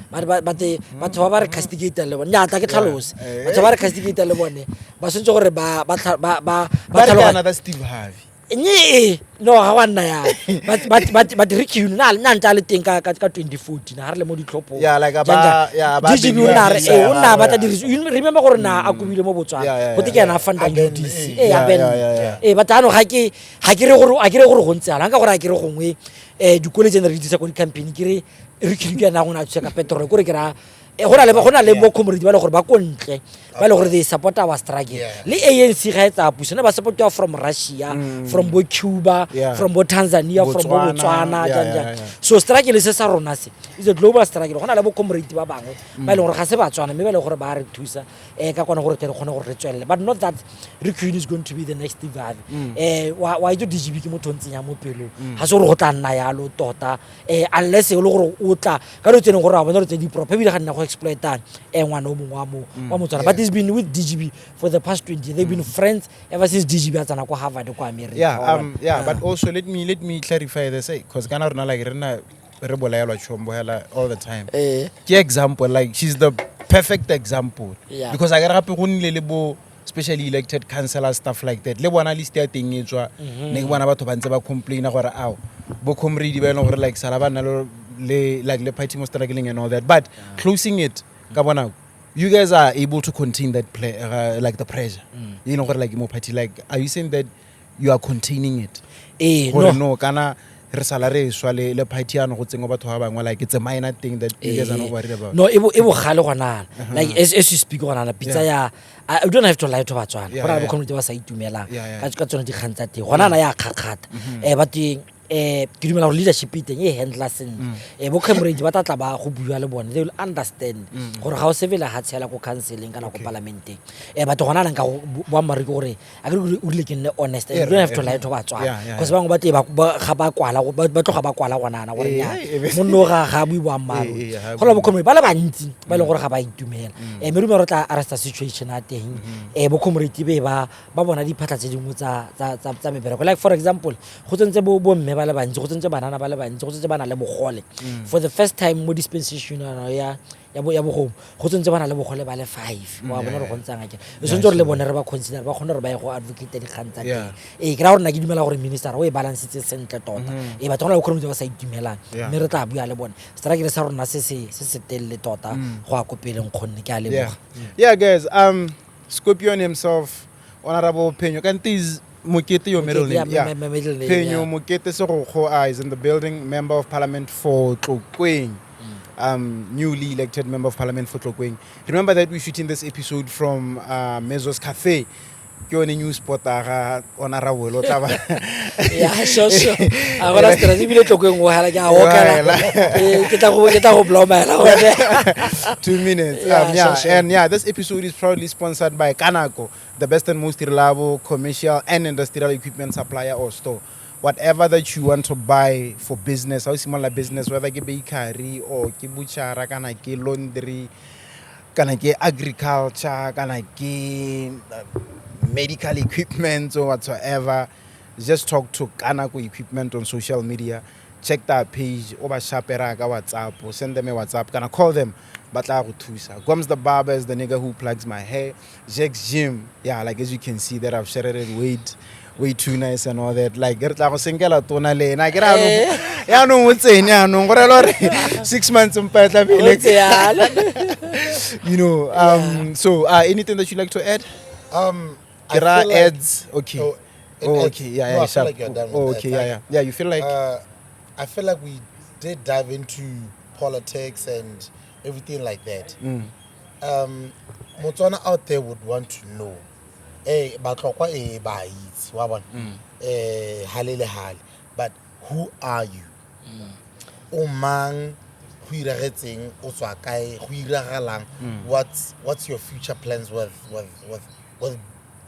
But batho ba ba re castigate le bone, nya tla ke tlhalose. Batho ba re castigate le bone ba tshwanetse gore ba ba ba ba Ba re ke tlhaloganye. another Steve Harvey. Nye, no, ga wa nna yang. But Ricky Uni na ntse a le teng ka 2014 ga re le mo ditlhophong. Yeah, like Jang, jang. yeah, ba DGB o nna re beniwa o nna a batla yeah. diriso. You remember gore na a kobile mo Botswana, go te ke ena a fundang A Ben, UDC. eh. A Ben. Yeah. But ano ga ke re gore a ke re gore go ntse yalo. Ga nka gore a ke re gongwe dikole tse ne re di dirisa ko di-campaign, ke re Ricky ke ena go ne a thusa ka petrol, kore ke ra go na le bo comrade ba le gore ba ko ntle, ba le gore they support our struggle. Le ANC ga e tsaya puso ne ba supportiwa from Russia, from bo Cuba, from bo Tanzania, from bo Botswana, Botswana, jang jang. So struggle se sa rona se is a global struggle. Go na le bo comrade ba bangwe ba e leng gore ga se Batswana, mme ba e leng gore ba re thusa ka kwana gore tle re kgone gore re tswelele. But not that Rick is going to be the next Steve Harvey. Wa itse DGB ke motho o ntseng ya mo pelong, ga se gore go tla nna yalo tota, unless e le gore o tla ka dilo tse e leng gore a bona dilo tse di proper, ebile ga nna go exploitang ngwana o mongwe wa mo wa Motswana. But he's been with DGB for the past 20 years. They've been friends ever since DGB a tsena ko Harvard ko America. Yeah. Wa bona? Yeah, but also let me clarify this, because kana rona like rena re bolaelwa chombo hela all the time. Ke example, like she's the perfect example, because a ke re gape go nnile le bo specially elected councillor, stuff like that, le bona list ya teng e tswa, ne ke bona batho ba ntse ba complaina gore ao bo comrade ba e leng gore like sala ba nna le like le party mo struggling and all that. But closing it ka bona, you guys are able to contain that play, like the pressure e leng gore like mo party, like are you saying that you are containing it gore no. No, kana re sala re swa le party ano go tsengwa batho ba bangwe, like it's a minor thing that you guys are not worried about? No, e bogale gonana, like as you speak gonana pitsa ya I don't have to lie to Batswana, go na le bo community ba sa itumelang ka tsone dikgang tsa teng gonana ya kgakgata. But ke dumela gore leadership e teng e handla sentle. Bo comrade ba tla tla ba go bua le bone, they will understand gore ga o sebele ga tshela ko counseling kana ko parlamenteng. But gona nang ka boammaaruri ke gore a ke re o rile ke nne honest and you don't have to lie to Batswana, because bangwe ba tle ga ba kwala, ba tloga ba kwala gonana gore nnyaa, monno ga a bue boammaaruri. Ga a Go na bue. bo comrade ba le bantsi ba e leng gore ga ba itumela. Mme dumela re tla arresta situation ya teng. Bo comrade be ba bona diphatlha tse dingwe tsa mebereko, like for example go tsentse bo mme ba le bantsi, go tsentse banana ba le bantsi, go tsentse ba na le bogole for the first time mo dispensation ya bogomo, go tsentse ba na le bogole ba le five, wa bona re go ntsang akere e tshwanetse gore le bone re ba consider, ba kgone gore ba ye go advocate dikgang tsa teng. Ee, ke raya gore nna ke dumela gore minister o e balancetse sentle tota. Ee, batho go na le bokgoni ba sa itumelang, mme re tla bua le bone. Strike sa rona se telele tota go ya ko pele, nkgonne ke a leboga. Yeah, guys. Scorpion himself, Honorable Phenyo. Kanti is Mokete your middle Mokete, yeah, name? Yeah. my middle name, Phenyo yeah. Mokete Segokgo is in the building, member of parliament for Tlokweng. Newly elected member of parliament for Tlokweng. Remember that we're shooting this episode from Mezos Cafe. Ke yone new spot a ga honorable o tla ba- Yeah, sure. A gona stress ebile Tlokweng o hela ke a okela. Ke tla go blomela gone. 2 minutes. Yeah, Yeah, sure. and yeah, this episode is proudly sponsored by Kanako, the best and most reliable commercial and industrial equipment supplier or store. Whatever that you want to buy for business, how small a business, whether ke bakery or ke butcher, kana ke laundry, kana ke agriculture, kana ke medical equipment or whatsoever, just talk to Kanako Equipment on social media. Check that page, o ba shapera ka WhatsApp, or send them a WhatsApp, kana call them, ba tla go thusa. Goms the barber is the nigga who plugs my hair. Jack's Gym, yeah, like as you can see that I've shared it weight way too nice and all that. Like re tla go senkela tona le ena. Ke re yaanong yaanong o tsene yaanong go rela gore 6 months mpa e tla be e le- Ntse yalo. So anything that you like to add? I Ke ra feel like- ads. Okay. Oh, it Oh, adds. okay. Yeah, No, yeah, I feel sharp. like you're done with Oh, that. okay. Yeah, yeah. Yeah, you feel like I feel like we did dive into politics and everything like that. Motswana out there would want to know, eh, Batlokwa eh, ba itse, wa bona? Eh, hale le hale. But who are you? O mang? Go iragetseng? O tswa kae? Go iragalang? What's your future plans with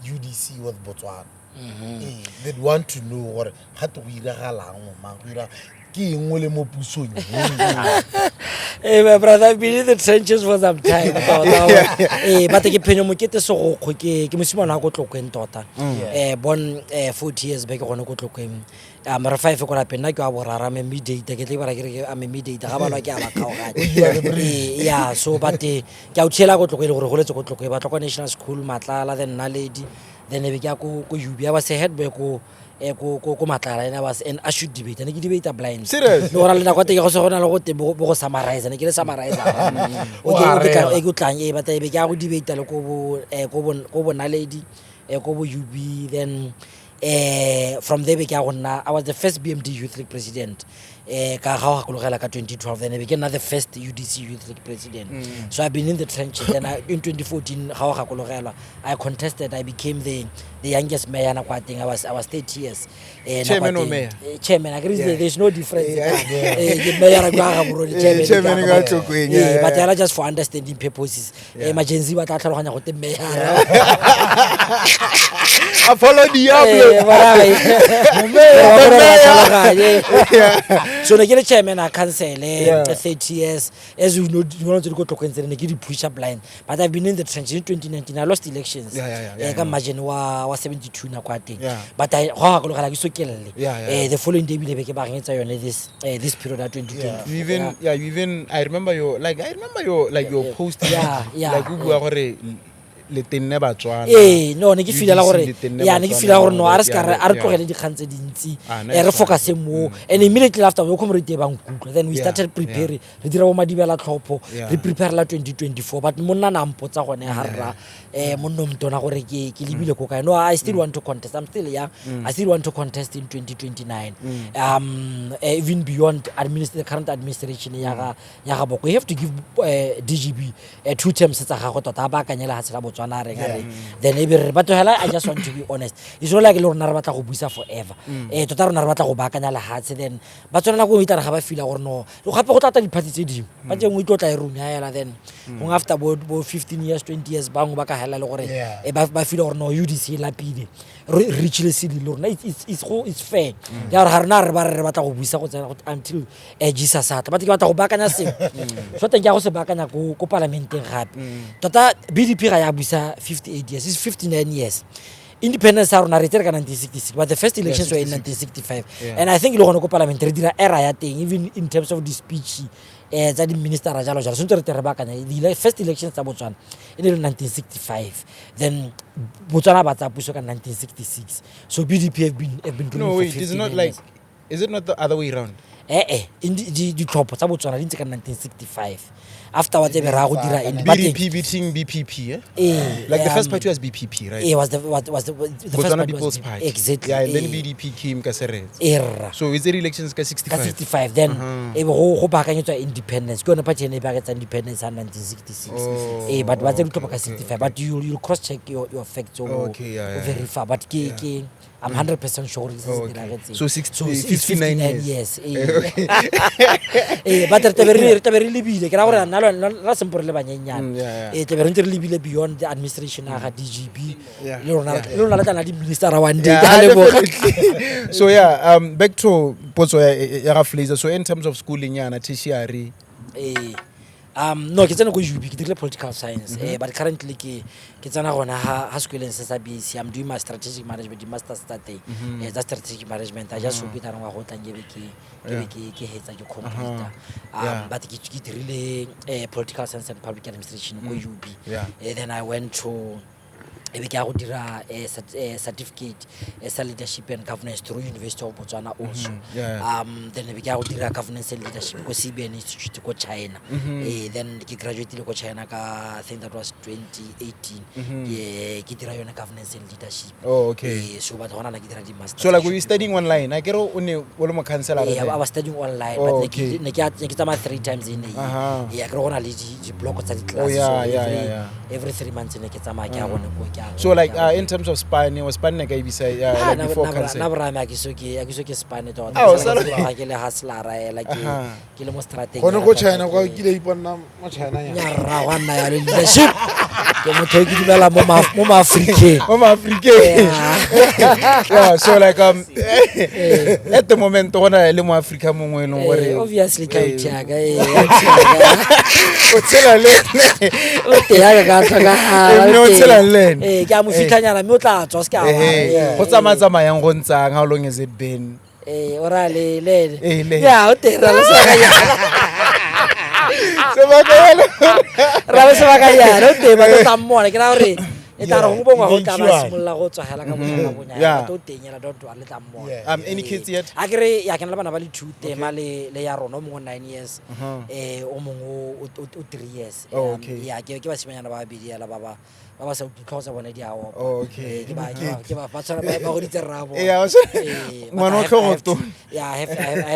UDC, with Botswana? Ee, they'd want to know gore gate go iragalang o mang, go ira ke eng o le mo pusong e? Hey, my brother, I've been in the trenches for some time. Tota. Eh, but ke Phenyo Mokete Segokgo, ke mosimane wa ko Tlokweng tota. Born 40 years back gone ko Tlokweng. Re five ko lapeng, nna ke wa borara, I'm a mediator, ke tle bara ke re I'm a mediator, ga balwa ke a ba kgaoganya. Yeah, so but ke a o tshela ko Tlokweng e le gore goletse ko Tlokweng, Batlokwa National School, Matlala, then Naledi, then e be ke ya ko UB. I was a head boy ko Matlala, and I was an assured debater. Ne ke debate blind. Serious? Le gona le nako ya teng go se go na le go te bo go summarize, ne ke le summarize. O O ke tla arela. e ke tlang e but e be ke ya go debate le ko bo Naledi, ko bo UB, then from there be ke ya go nna, I was the first BMD Youth League president, ka ga o gakologela ka 2012, then e be ke nna the first UDC Youth League president. So I've been in the trenches. Then in 2014, ga o gakologelwa, I contested, I became the youngest mayor nako ya teng. I was 30 years nako ya Chairman or teng. mayor? Chairman, I agree. There's no difference. Ke mayor kwa Gaborone, Eh, chairman chairman ke kwa kwa Tlokweng, yeah, but yeah. yala just for understanding purposes, emergency ba tla tlhaloganya go te mayor. Apollo Diablo. Eh, bara- Ba gore ba tlhaloganye. So ne ke le chairman a council, 30 years, as you know, di tse di ko Tlokweng tsele ne ke di pusha blind, but I've been in the trench. In 2019 I lost elections ka margin wa 72 nako ya teng, but I go gakologela ke sokelele. The following day ebile be ke baakanyetsa yone this period ya 2020. You even yeah, you even I remember your like I remember your like your post, like o bua gore le tenne Batswana. Ee, no, ne ke feelela UDC gore le tenne ya ne ke Batswana feela gore and no all a re that. se ka a re tlogele dikgang tse dintsi, Ah, nice re one. focuse mo, and immediately after bo comrade ba nkutlwa, then we started preparing, re dira bo madibela tlhopho, re preparela 2024. But monna na mpotsa gone ga rra monno motona gore ke lebile ko kae. No, I still want to contest. I'm still young. I still want to contest in 2029, even beyond the current administration ya ga Boko. You have to give DGB two terms tsa gagwe tota, a baakanye lehatshe la Botswana a reng a reng, then e be re but hela I just want to be honest, it's not like le rona re batla go buisa forever. Tota rona re batla go baakanya lehatshe, then Batswana nako nngwe e tla re ga ba feela gore no gape go tlata di-party tse dingwe ba tse nngwe e tlo tla e runya hela, then gongwe after bo 15 years, 20 years, bangwe ba ka hela le gore ba feela gore no UDC e lapile, re reachile ceiling le rona. It's fair ya gore ga rona re ba re batla go buisa go tsena until Jesus a tla, but ke batla go baakanya sengwe. So teng ke ya go se baakanya ko palamenteng gape. Tota BDP ga ya buisa 58 years, it's 59 years. Independence ya rona re tsere ka 1966, but the first elections were in 1965. And I think le gone ko parliament re dira error ya teng, even in terms of the speech tsa di-ministera jalo jalo, sentse re tle re baakanya. The first elections tsa Botswana e ne le 1965, then Botswana ba tsaya puso ka 1966, so BDP have been ruling No, for wait, it's not 59 like years. Is it not the other way round? Eh, ditlhopho tsa Botswana di ntse ka 1965, afterwards e be ra go dira but BDP beating BPP, eh? Eh, Like the first party was BPP, right? Eh, was the first Botswana party was People's BP. Party. Exactly. Yeah, and then eh. BDP came ka seretse. Eh, rra. So is it elections ka Ka 65? 65, then e be go baakanyetswa independence, ke yone party ene e baakanyetsa independence ya 1966. Oh, Eh, but ba tse ditlhopho ka okay, 65, but you cross check your facts o Okay, yeah, o yeah, verify, but ke I'm 100% sure gore ke se se Oh, okay. diragetseng. So it's 59 59 years. years, eh. Eh, but re tlabe re lebile, ke ra gore nna le nna sempo re le banyenyane. Eh, tlabe re ntse re lebile beyond the administration ya ga DGB. Le rona le tla nna di-ministera one day. Yeah, Ke a leboga. definitely. So yeah, back to potso ya ga Fraser. So in terms of schooling yana tertiary, Eh, No, ke tsene ko UB, ke dirile political science. But currently ke tsena gona ha sekoleng se sa BC. I'm doing my strategic management, di masters tsa teng. Tsa strategic management. I just hope that ngwa go tlang ke be ke be ke hetsa ke complete. But ke dirile political science and public administration ko UB. Then I went to e be ke ya go dira certificate sa leadership and governance through University of Botswana also. Then e be ke ya go dira governance and leadership ko CBN Institute ko China. Then ke graduatile ko China ka, I think that was 2018. Ke dira yone governance and leadership. Oh, okay. So but gona na ke dira di-masters. So like, were you studying online? I get o ne o le mo counselor? Yeah, I was studying online, Oh, but ne okay. ke ne ke tsamaya three times in a year. Yeah, ke re go na le di-block tsa di-class. Oh, yeah, so yeah. every 3 months ne ke tsamaya ke ya gone ko ke ya. So like, in terms of spane, was spane ka ibisa Ah, like before council? Na borame a ke so ke spane tota. Ah, o Ke sa- ke le hustler-a ela ke ke le mo strateng. Gone ko China kwa kile iponna mo China ya. Nyarra gwa nna yalo leadership. Ke motho o ke dumela mo maafrikeng. Mo Afrikeng. Yeah, so like, at the moment go na le mo Africa mongwe e leng gore Obviously ka uthiaka o tshela le o teng ka tlhokagala. Mme o tshela le ene. Ee, ke a mo fitlhanyana mme o tla tswa se ke a Go tsamaya tsamayang go ntsang, how long has it been? Ee, o raya le ene? Eh, le ene. Ya, o teng ra le sebakanyana. Sebakanyana. Ra le sebakanyana, o teng ba tlo tla mmona. Ke raya gore e tla re gongwe bongwe go tla ba Eventually. simolola go tswa hela ka bonya ka bonya. But o teng ela, don't worry, le tla mmona. Any kids yet? A ke re ya ke na le bana ba le two, tema le ya rona, o mongwe 9 years, o mongwe o 3 years. Oh, okay. Ya, ke basimanyana ba babedi ela ba ba sa ditlhogo tsa bone di a opa. Oh, okay. Eh, ke ba ke ba ke ba ba tshwana ba goditse rraabo. Yeah, But ngwana o tlhogo tona. Yeah, I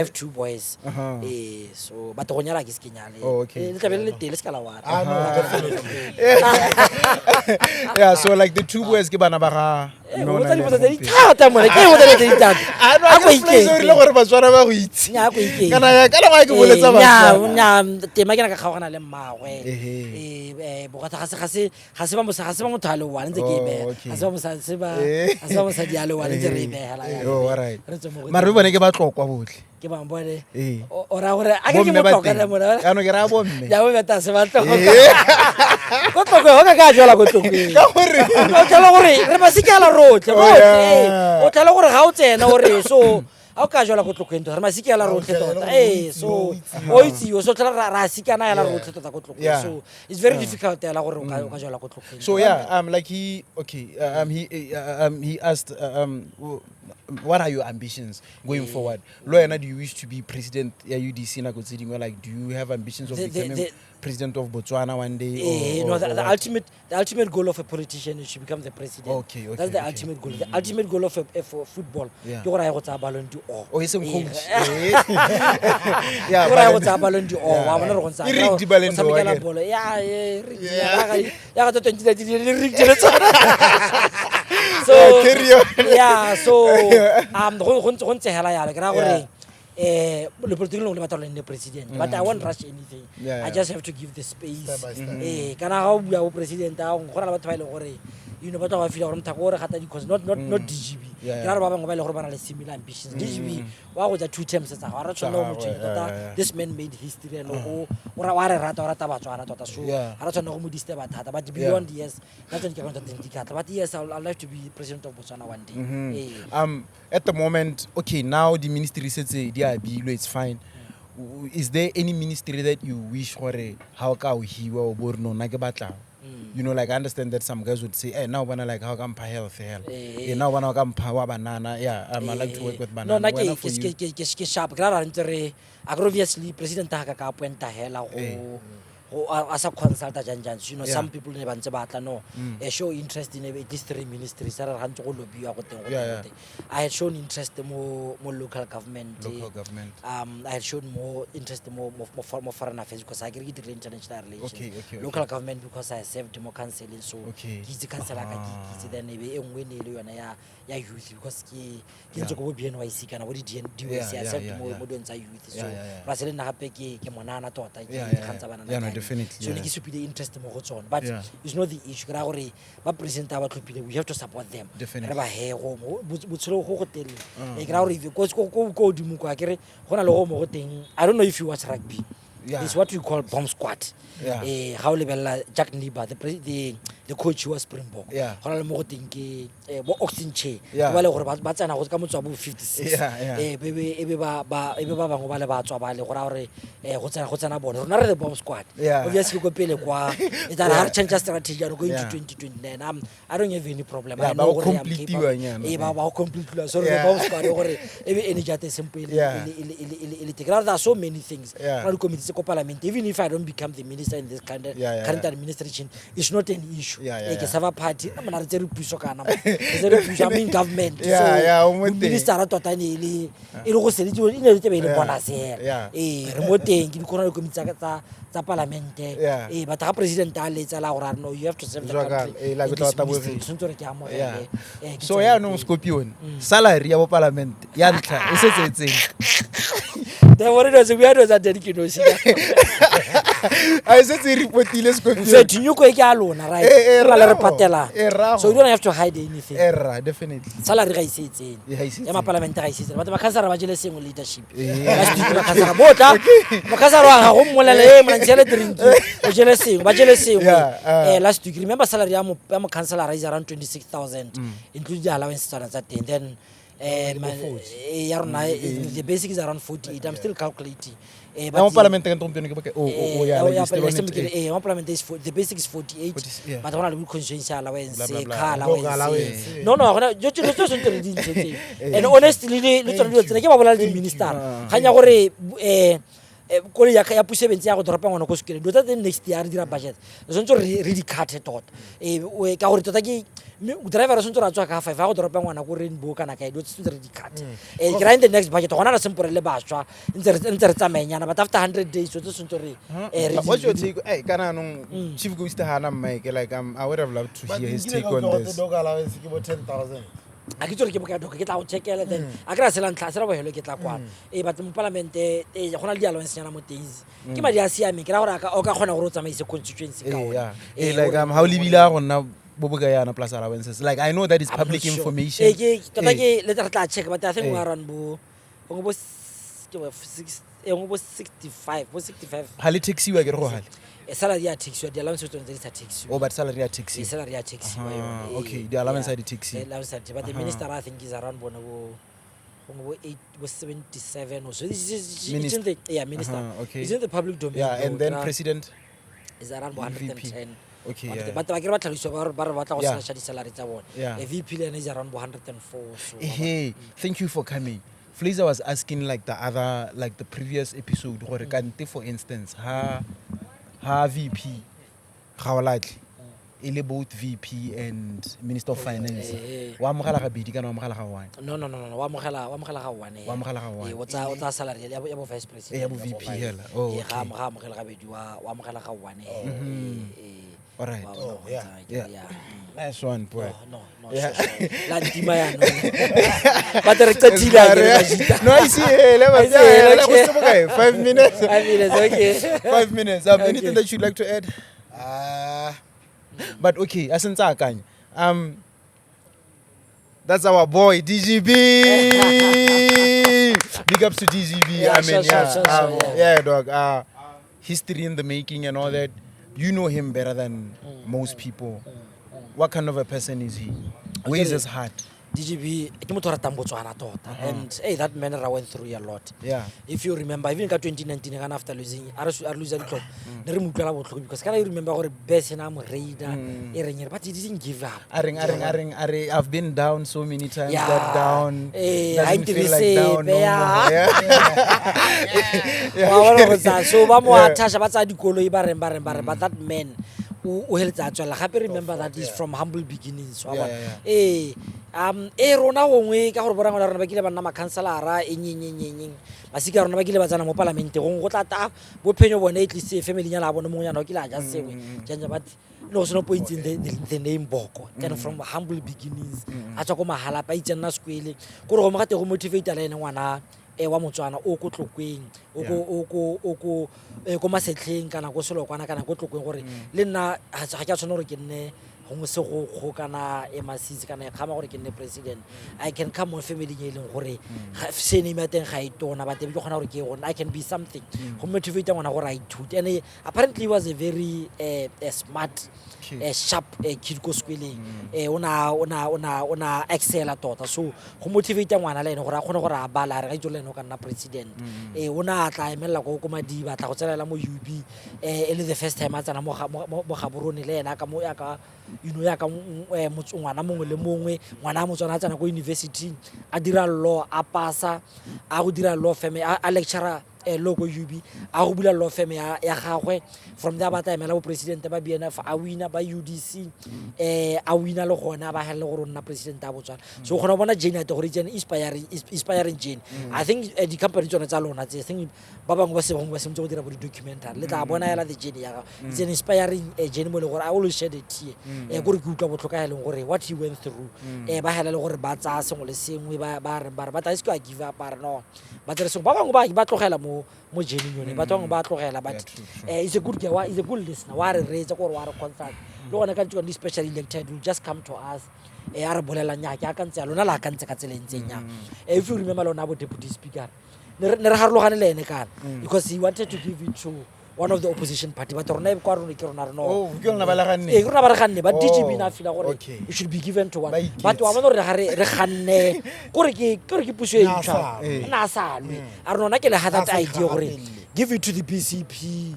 have two boys. So but go nyala ke se ke nyale. Oh, okay. Eh, le tlabe le le teng, le se ka la wara. Ah, no, definitely. Yeah, so like the two boys ke bana ba ga Eh, mme o o botsa na le dipotso tse di gompieno. thata mona, ke eng o botsa dilo tse di thata? Ah, no, A a ko ke Flays o rile ikete. gore Batswana ba go itse. Nnyaa, a ko ikete. Kana ya kana ga ke boletsa Eh, nnyaa, Batswana. nnyaa, tema ke na ka kgaogana le mmagwe. Ehe. Eh, bogata ga se ba motho a le one ntse ke e Oh, beha. okay. Ga se ba mosa- se ba Eh. ga se ba mosadi a le one ntse re e Eh. behela Oh, alright. Re tswe mo go Mara teng. bone ke batlokwa botlhe. Ke bang bone? Ee. O raya gore a ke Bomme ba motlokwa teng. ne mona? Jaanong ke raya bomme. Ya bo beta se batlokwa. Ko Tlokwe, go ka ka jwala ko Tlokwe. Ka gore O tlhela gore re masikela rotlhe, Oh, rotlhe, yeah. ee. O tlhela gore ga o tsena o re so ga o ka jwala ko Tlokweng tota re masikela rotlhe O tota. tlhela Ee, o so itse, o itsiwe, so tlhela ra sikana hela rotlhe tota ko Tlokweng. Yeah. So it's very difficult hela gore o ka jwala ko Tlokweng. So yeah, like he, okay, he asked, what are your ambitions going forward? Le wena, do you wish to be president ya UDC nako tse dingwe? Like, do you have ambitions of becoming president of Botswana one day? Eh, no, or the what? ultimate goal of a politician is to become the president. Okay, That's the okay. ultimate goal. The ultimate goal of a for football. Yeah. Ke gore a ye go tsaya Ballon d'Or. Oh, e seng Eh, coach. Eh. Yeah, Ke gore a ye go Ballon- tsaya Ballon d'Or. Yeah. Wa bona re go ntse E rigged Ballon d'Or, tshamekela akere? bolo. Ya, e rigged. Ya ga 2019 le rigged le tsona. So Yeah, carry on. yeah, so go ntse hela yalo. Ke raya gore lepolotiki lengwe le batla gore le nne president, but I won't rush anything. Yeah, I yeah. just have to give the space. Step by step. Kana ga o bua bo president a go na le batho ba e leng gore ba tla ba feel gore mothako o re gata di-cause not DGB. Yeah, Ke ra gore ba bangwe ba e leng gore ba na le similar ambitions. DGB wa go ja two terms tsa gago, a re tshwanela go mo gagwe, tshwenya tota. yeah. This man made history and o wa re rata, o rata Batswana tota, so Yeah. ga re tshwanela go mo disturba thata, but beyond, yes, that's when ke akanya teng dikatla, but yes, I'll like to be president of Botswana one day. Eh. At the moment, okay, now the ministry setse di abilwe, it's fine. Is there any ministry that you wish gore ha o ka o hiwa o bo re no nna ke batla? Like I understand that some guys would say, hey, now wanna like how come health hell. Eh. Eh, now wanna come wa banana. Yeah, I like to work with banana. No, nna Wena for you? ke sharp. Ke ra re ntse re a kere obviously president ha ka appointa hela go Eh. go a sa consulta jang jang, so, you know, Yeah. some people ne ba ntse batla no show interest in at least three ministries, a re ga ntse go lobiwa go teng go Yeah, teng, go yeah. teng. I had shown interest mo local government. Local government. I had shown more interest mo foreign affairs because I ke dirile international relations. Okay. Local government because I served mo counseling, so ke itse council ka ke itse, then e be e nngwe ne e le yone ya youth because ke ntse ko bo BNYC kana bo di DYC, I served mo dilong tsa youth, so plus le nna gape ke monana tota, ke dikgang tsa banana Yeah, no, ke a di. Definitely, So ne yeah. ke supile interest mo go tsone, but Yeah. it's not the issue. Ke raya gore ba president ba tlhophile, we have to support them. Definitely. Re ba he go botshelo go telele. Ke raya gore if ko godimo kwa kere go na le go mo go teng. I don't know if you watch rugby. Yeah. It's what we call bomb squad. Yeah. Ga o lebelela Jack Nienaber, the coach wa Springbok, Yeah. go na le mo go teng ke bo Ox Nché, Yeah. ke ba le gore ba tsena go ka motswa bo 56, Yeah, yeah. e be ba bangwe ba le ba tswa ba le go raya gore go tsena bone. Rona re the bomb squad. Yeah. Obviously ko pele kwa e tla re ha re change strategy ya going to 2029, I don't have any problem. Yeah, I know ba go gore I'm complete-iwa capable. nyana. Ba go complete-iwa. So re the bomb squad gore e be energy ya teng sempo e le e le teng. Ke ra gore there are so many things. Go na le committee tse ko parliament. Even if I don't become the minister in this kind of current administration, it's not an issue. Ke serve party mona, re tsere puso kana mo. Re tsere puso, I'm in government. Yeah, So yeah, o mo teng. minister tota e le go sele e ne le tebe e le bonus hela. Ee, re mo teng, ke di kgona le komiti tsa palamente. Ee, but ga president a letsa la gore a re, no, you have to serve the Jwaka, country like in o tla this tla ministry, bofe. tshwanetse gore ke amogele. Ke So tswele yaanong pele. Scorpion, salary ya bopalamente ya ntlha e setse e tsene? Then what it was, we had was at ke nosi. A e setse e reportile, Scorpion? So tinyoko e ke a lona, right? Re na le re Rrago. patelang. Rrago. So you don't have to hide anything. Erra, definitely. Salary ga ise e tsene. Eh, ga ise e Ya tsene. mapalamente ga ise e tsene, but makhansara ba jele sengwe leadership. Last week makhansara botla makhansara wa ga go mmolele e mona drink o jele sengwe, ba jele sengwe. Yeah, Last week, remember, salary ya mo councilor is around 26,000, including the allowance tsona tsa teng. Then ya rona, the basic is around 48. I'm still calculating. Ya mo palamente ka gompieno ke bokae? Oh, yeah, like you still on it, eh. Ya mo palamente the basic is 48, 40, yeah. but go na le bo constituency allowance, Blah, blah, blah. car Dog allowance. allowance. No, gona jo tse tse re di ntse tse. And honestly, le tsone dilo tsena ke ba bolela le di-minister kgang ya gore koloi ya puso e bentse ya go doropa ngwana ko sekoleng. Dilo tsa teng, next year re dira budget, re tshwanetse gore re di cut-e tota. Ka gore tota ke mme driver o tshwanetse gore a tswa ka 5 ya go doropa ngwana ko Rainbow kana kae. Dilo tse tshwanetse re di cut. Ke ra in the next budget gona re sempore le bašwa ntse re tsamaenyana, but after 100 days so tse tshwanetse gore re But what's your take? Hey, kana anong Chief Ghost hana mic, like I would have loved to But hear his nkile take ka on utlwa gote this. dog allowance ke bo 10,000. A ke itse gore ke bokae doka, ke tla go checkela. Then a kry-a sela ntlha sela bogelo ke tla kwana. Ee, but mopalamente, ee, go na le di-allowance nyana mo teng, ke madi a siameng. Ke ra gore o ka kgona gore o tsamaise constituency ka one. Yeah. Like how lebile a gonna bo bokae yana plus allowances? Like I know that is I'm not public sure. information. Ee, tota ke le re tla check, but I think we are around bo gongwe bo ke bo six, gongwe bo 65, bo 65. Ha le taxiwa ke re go hale. Salary ya taxiwa, di-allowance tsone tse di sa taxiwa. Oh, but salary ya taxi. Ee, salary ya taxiwa yone. Okay, the allowance ha di taxiwa. Allowance ha di, but the minister, I think, is around bone bo gongwe bo 8, bo 77 or so. It's Minister. in the, yeah, minister. Okay. It's in the public domain Yeah, and though. then president Is around bo VP. 110. Okay, yeah. But ba ke re ba tlhalosiwa ba re batla go slasha di-salary tsa bone. Yeah. VP le ene is around bo 104, so Hey, thank you for coming. Flazer was asking like the other, like the previous episode, gore kante for instance, ha VP Gaolatlhe e le both VP and Minister of Finance. Wa amogela gabedi kana wa amogela ga one? No, wa amogela ga one. Wa amogela ga one. Ee, o tsaya salary ya bo vice president. Eh, ya bo VP hela. Oh, Ee, okay. ga amogela gabedi, wa amogela ga one. Ee. Alright. Wa Oh, yeah. Yeah. yeah. Nice one, boy. No, Yeah. sure, sure. La ntima yaanong, but re qetile akere, Majita? No, I see. Hey, let I me see, okay. yeah, okay. 5 minutes. 5 minutes, okay. 5 minutes. Okay. Anything that you'd like to add? But okay, a sentse akanya. That's our boy DGB. Big ups to DGB. Yeah, I mean, sure, sure, yeah, sure, sure, yeah. yeah, dog. History in the making and all that. You know him better than most people. What kind of a person is he? Where is his heart? DGB ke motho o ratang Botswana tota, and hey, that man ra went through a lot. If you remember, even ka 2019 kana after losing, a re lose ditlhopho, ne re mo utlwela botlhoko because kana you remember gore bes ena a mo raida e reng ere, but he didn't give up. A reng, I've been down so many times that down Eh, ha doesn't feel like down no sepe, yeah. more. Yeah. Wa bona go tsaya so ba mo athasha, ba tsaya dikoloi, ba reng, but that man o heletsa a tswelela gape. Remember that is from humble beginnings, wa bona. Yeah, Ee, e rona gongwe ka gore borangwana rona ba kile ba nna makhanselara eng eng eng eng eng, masika a rona ba kile ba tsena mo palamente, gongwe go tla ta bophenyo bone e tlise family-nyana ya bone, mongwenyana o kile a ja sengwe jang, but ne go sena po itseng the name Boko. And from humble beginnings, a tswa ko Mahalapa, a itse nna sekwele kore go mo gate go motivate le ene ngwana wa Motswana o ko Tlokweng, o ko Masetlheng kana ko Selokwana kana ko Tlokweng, gore le nna ga ke a tshwana gore ke nne Gongwe Segokgo kana e Masisi kana e Kgama gore ke nne president. I can come mo family e leng gore surname ya teng ga e tona, but ke kgona gore ke ye gone, I can be something. Go motivate ngwana gore a ithute. And apparently he was a very smart, Kid. Sharp kid ko sekweleng. O na excela tota, so go motivate ngwana le ene gore a kgone gore a bala, a re ga itse le ene o ka nna president. O na a tla emelela ko Madiba, a tla go tsenela mo UB, e le the first time a tsena mo Gaborone le ena ka mo yaka, you know, yaka ngwana mongwe le mongwe, ngwana a Motswana a tsena ko university, a dira law, a pasa, a go dira law firm, a lecturer law ko UB, a go bula law firm ya gagwe. From there ba tla emela bo president ba BNF, a wina, ba UDC, a wina le gone, a ba helele gore o nna president a Botswana. So o kgona go bona journey ya teng gore it's an inspiring journey. I think di-company tsone tsa lona tse, I think ba bangwe ba se bangwe ba simotse go dira bo di-documentary, le tla bona hela the journey ya gago. It's an inspiring journey mo e leng gore I always shed a tear, kore ke utlwa botlhoko ga e leng gore what he went through. Ba hela le gore ba tsaya sengwe le sengwe, ba re ba tla se ke give up, ba re no, ba tsere sengwe. Ba bangwe ba tlogela mo journey yone, batho bangwe ba tlogela, but Yeah, true, true. He's a good guy, he's a good listener, wa re reetsa, kore wa re consult le gone ka ntsone. Specially elected will just come to us, a re bolelang nya ke akantse ya lona, la akantse ka tsela e ntseng yang. If you remember, lona bo deputy speaker ne re harologane le ene kana, because he wanted to give it to one of the opposition party, but rona kwa rona ke rona re no. Oh, ke lona ba le ganne? Ee, ke rona ba re ganne, but Oh, DGB na feel gore okay. it should be given to one. Ba iketse. But wa bona gore ga re ganne, kore ke puso e Na ntšhwa. sa lwe. Na sa lwe, a re nona ke le ga that Na sa idea gore ikgapelle. give it to the BCP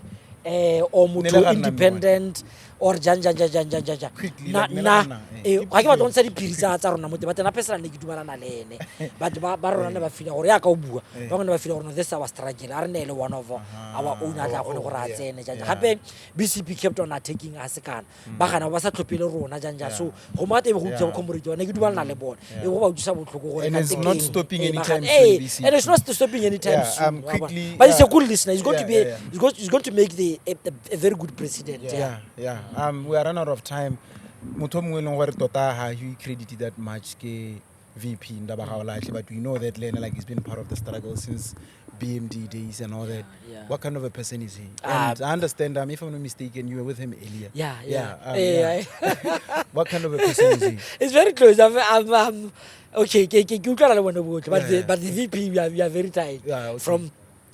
or Ne motho le ganna independent or jang jang jang jang jang jang jang. Quickly, Na like, ne le nna ganna, eh. ga ke batla go ntsha diphiri tsa rona mo teng, but nna personally ne ke dumelana le ene, but ba rona ne ba feel gore yaka o bua, ba bangwe ne ba feel gore no, this is our struggle, a re neele one of our own a tla kgone gore a tsene jang jang. Gape BCP kept on attacking us kana ba gana ba sa tlhophele rona jang jang, so go mo tebe go utlwa bo comrade ne ke dumelana le bone, e go ba utlwisa botlhoko gore And it's kante not keng. stopping Ba anytime gana. soon, Eh, BCP. and it's not stopping anytime Yeah, soon, wa bona. quickly, But he's a yeah. good listener. He's going to Yeah, be yeah, yeah. he's going to make the a very good president. Yeah. We are run out of time. Motho o mongwe e leng gore tota ha he credit that much ke VP Ndaba Gaolatlhe, but we know that le ene, like, he's been part of the struggle since BMD days and all that. What kind of a person is he? And I understand, if I'm not mistaken, you were with him earlier. Yeah. Yeah. Yeah. What kind of a person is he? It's very close. I'm okay. Ke utlwana le bone botlhe, but but the VP, we are very tight. From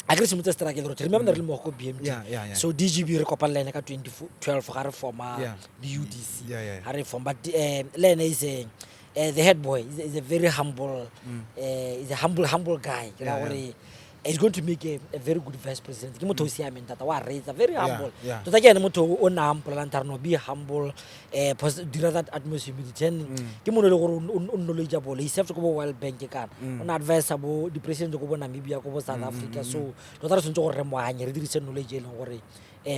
a ke re simotse struggle rotlhe. Remember re le mmogo ko BMD. So DGB re kopane le ene ka 2012 ga re forma the UDC. Ga re form, but le ene is a the head boy is a very humble, is a humble guy. Ke ra gore he's going to make a very good vice president. Ke motho o siameng thata, wa reetsa, very humble. Tota ke ene motho o na mpolelang thare no, be humble, dira that atmosphere humility. And ke motho e le gore o knowledgeable. He served ko bo World Bank kana. O na advise bo di-president ko bo Namibia, ko bo South Africa. So tota re tshwanetse gore re mo anye, re dirise knowledge e leng gore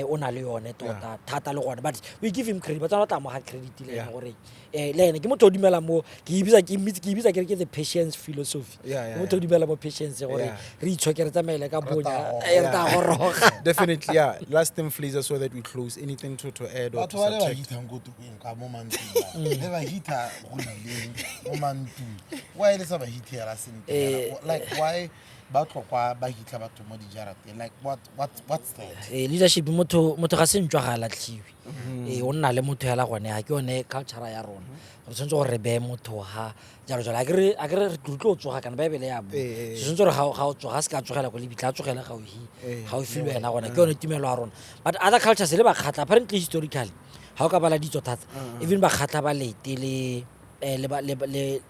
o na le yone tota thata le gone. But we give him credit, Batswana ba tla amoga credit le ene gore le ene ke motho o dumela mo, ke e bitsa ke re ke the patience philosophy. Ke motho o dumela mo patience gore re itshoke, re tsamaele ka bonya, re tla goroga. Definitely, yeah. Last thing, Fleeza, so that we close. Anything to add or to Batho ba le ba subtract? hitang ko tokweng ka mo mantlong, le ba hita go rileng mo mantlong, why le sa ba hithela sentle fela? Like, why ba tlokwa ba hitlha batho mo dijarateng? Like, what's that? Leadership, motho ga se ntswa ga a latlhiwe. O nna le motho hela gone, ga ke yone culture ya rona. Re tshwanetse gore re beye motho ga jalo jalo. A ke re tlo tsoga kana Baebele ya bua. Se tshwanetse gore ga o tsoga, a se ka tsogela ko lebitla, a tsogele gaufi le wena gone. Ke yone tumelo ya rona. But other cultures le Bakgatla, apparently historically, ga o ka bala ditso thata, even Bakgatla ba lete le le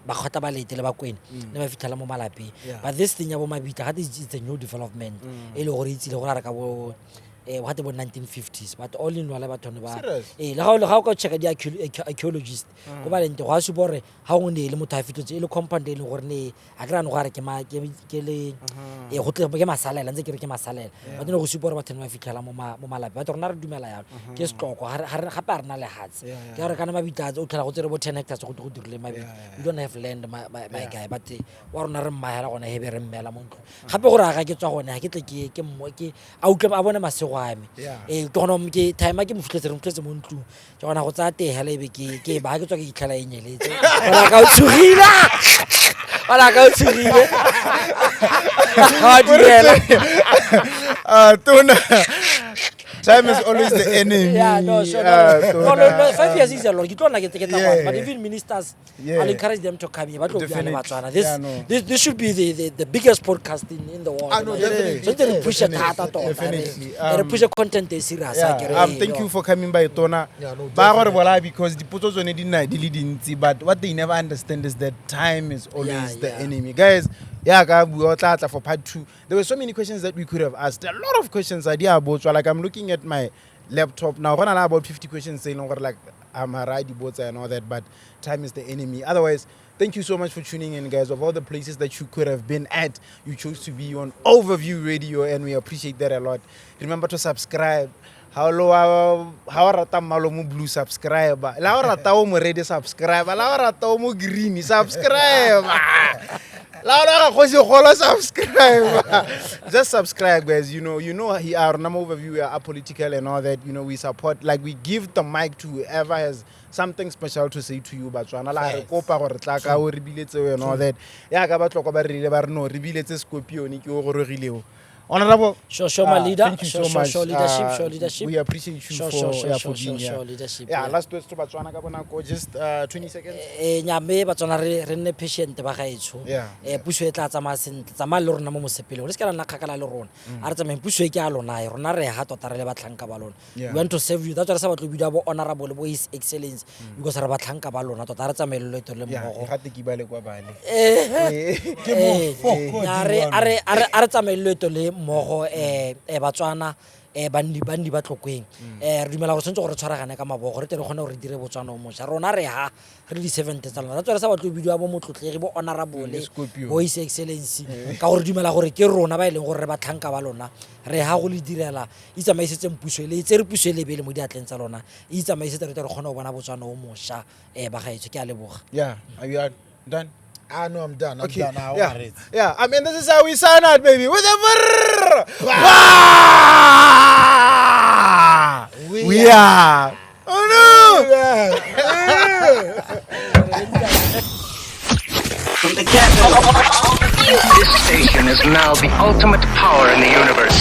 Bakgotla ba lete le Bakwena ne ba fitlhela mo malapeng. But this thing ya bo mabitla gate it's a new development e le gore e tsile gore a re ka bo gate bo 1950s, but all in all batho ne ba Serious? Ee, le ga o ka checka di-archaeologist ko ba leng teng, go a supa gore ga gongwe ne e le motho a fitlhetse e le compound e leng gore ne a kry-a no go a re ke ke le go tle ke masalela, ntse ke re ke masalela, but ne go supa gore batho ne ba fitlhela mo malapeng. But rona re dumela yalo ke setloko, gape a re na lehatshe. Ke gore kana mabitla o tlhela go tsere bo 10 hectares go dirile mabitla. We don't have land, my guy, but wa rona re mmagela gone hebe re mmela mo ntlong gape gore a ga ke tswa gone, ga ke tle ke mmo ke a utlwe a bone masego a me. Ee, ke gona ke time ke mo fitlhetse, re mo fitlhetse mo ntlong, ke gona go tsaya tee hela ebe ke ba ke tswa ke itlhela e nyeletse. Ona ka o tshogile, ona ka o tshogile wa dumela. Tona. Time is always the enemy. Yeah, no, sure. Uh, No, no, no, Tona. no, 5 years is a lot. Ke tlo nna ke tse ke tla Yeah. but even ministers, Yeah. I'll encourage them to come here. Ba tlo bua le Definitely. Batswana. This, Yeah, no. this should be the biggest podcast in the world. Ah, no, man. definitely. So re push thata tota. Definitely. Re push content e serious. Yeah, akere, thank no. you for coming by, Tona. Yeah, no, Ba gore definitely. bola because dipotso tsone di nna di le dintsi, but what they never understand is that time is always Yeah, the yeah. enemy. Guys, yeah, ka bua o tla tla for part 2. There were so many questions that we could have asked. A lot of questions a di a botswa. Like, I'm looking at my laptop now. Go na le about 50 questions tse e leng gore like I'm a di botsa and all that, but time is the enemy. Otherwise, thank you so much for tuning in, guys. Of all the places that you could have been at, you chose to be on Overview Radio, and we appreciate that a lot. Remember to subscribe. Ha o le ha o rata mmala o mo blue, subscribe. Le ha o rata o mo red, subscribe. Le ha o rata o mo green, subscribe. La o ga kgosi kgolo, subscribe. Just subscribe, guys. You know he our number overview, we are apolitical and all that. We support, like, we give the mic to whoever has something special to say to you, Batswana. La re kopa gore tla ka o re biletse and all that. Ya ka ba tloko ba rile ba re no re biletse Scorpion ke o gorogileo. Honorable, Sure, my leader. thank you Sure, so sure, much. sure, leadership, sure, leadership. We appreciate you Sure, for, sure, sure, yeah, sure, for being sure, here. sure, leadership, Yeah, yeah. last words to Batswana ka bonako, just 20 seconds. Nyame Batswana, re nne patient ba gaetsho. Yeah. Puso e tla tsamaya sentle, tsamaya le rona mo mosepeleng, le se ka la nna kgakala le rona. A re tsamayeng, puso e ke a lona e rona re ha tota re le batlhanka ba lona. Yeah. We want to serve you. That's why re sa batle go bidiwa bo honorable, bo his excellence, because re batlhanka ba lona tota. A re tsamaye le loeto le Yeah, mmogo. gate ke bale kwa bale. Ke mo A re a re tsamaye le loeto le mmogo, Batswana, banni ba Tlokweng. Re dumela gore tshwanetse gore re tshwaragane ka mabogo, re tle re kgone gore re dire Botswana o mošwa. Rona re ha re le di-servant tsa lona. That's why re sa batle go bidiwa bo motlotlegi, bo honorable, Le Scorpion. bo his excellency, ka gore dumela gore ke rona ba e leng gore re batlhanka ba lona, re ha go le direla. Itsamaisetseng puso e le tse re puso e lebele mo diatleng tsa lona, e itsamaisetse, re tle re kgone go bona Botswana o mošwa. Bagaetsho, ke a leboga. Yeah, are you done? Ah, no, I'm done. I'm Okay. done. Ah, Yeah. alright. Yeah. I mean, this is how we sign out, baby. With a brrrr. Bah! We are. Oh no! Yeah. From the capital. This station is now the ultimate power in the universe.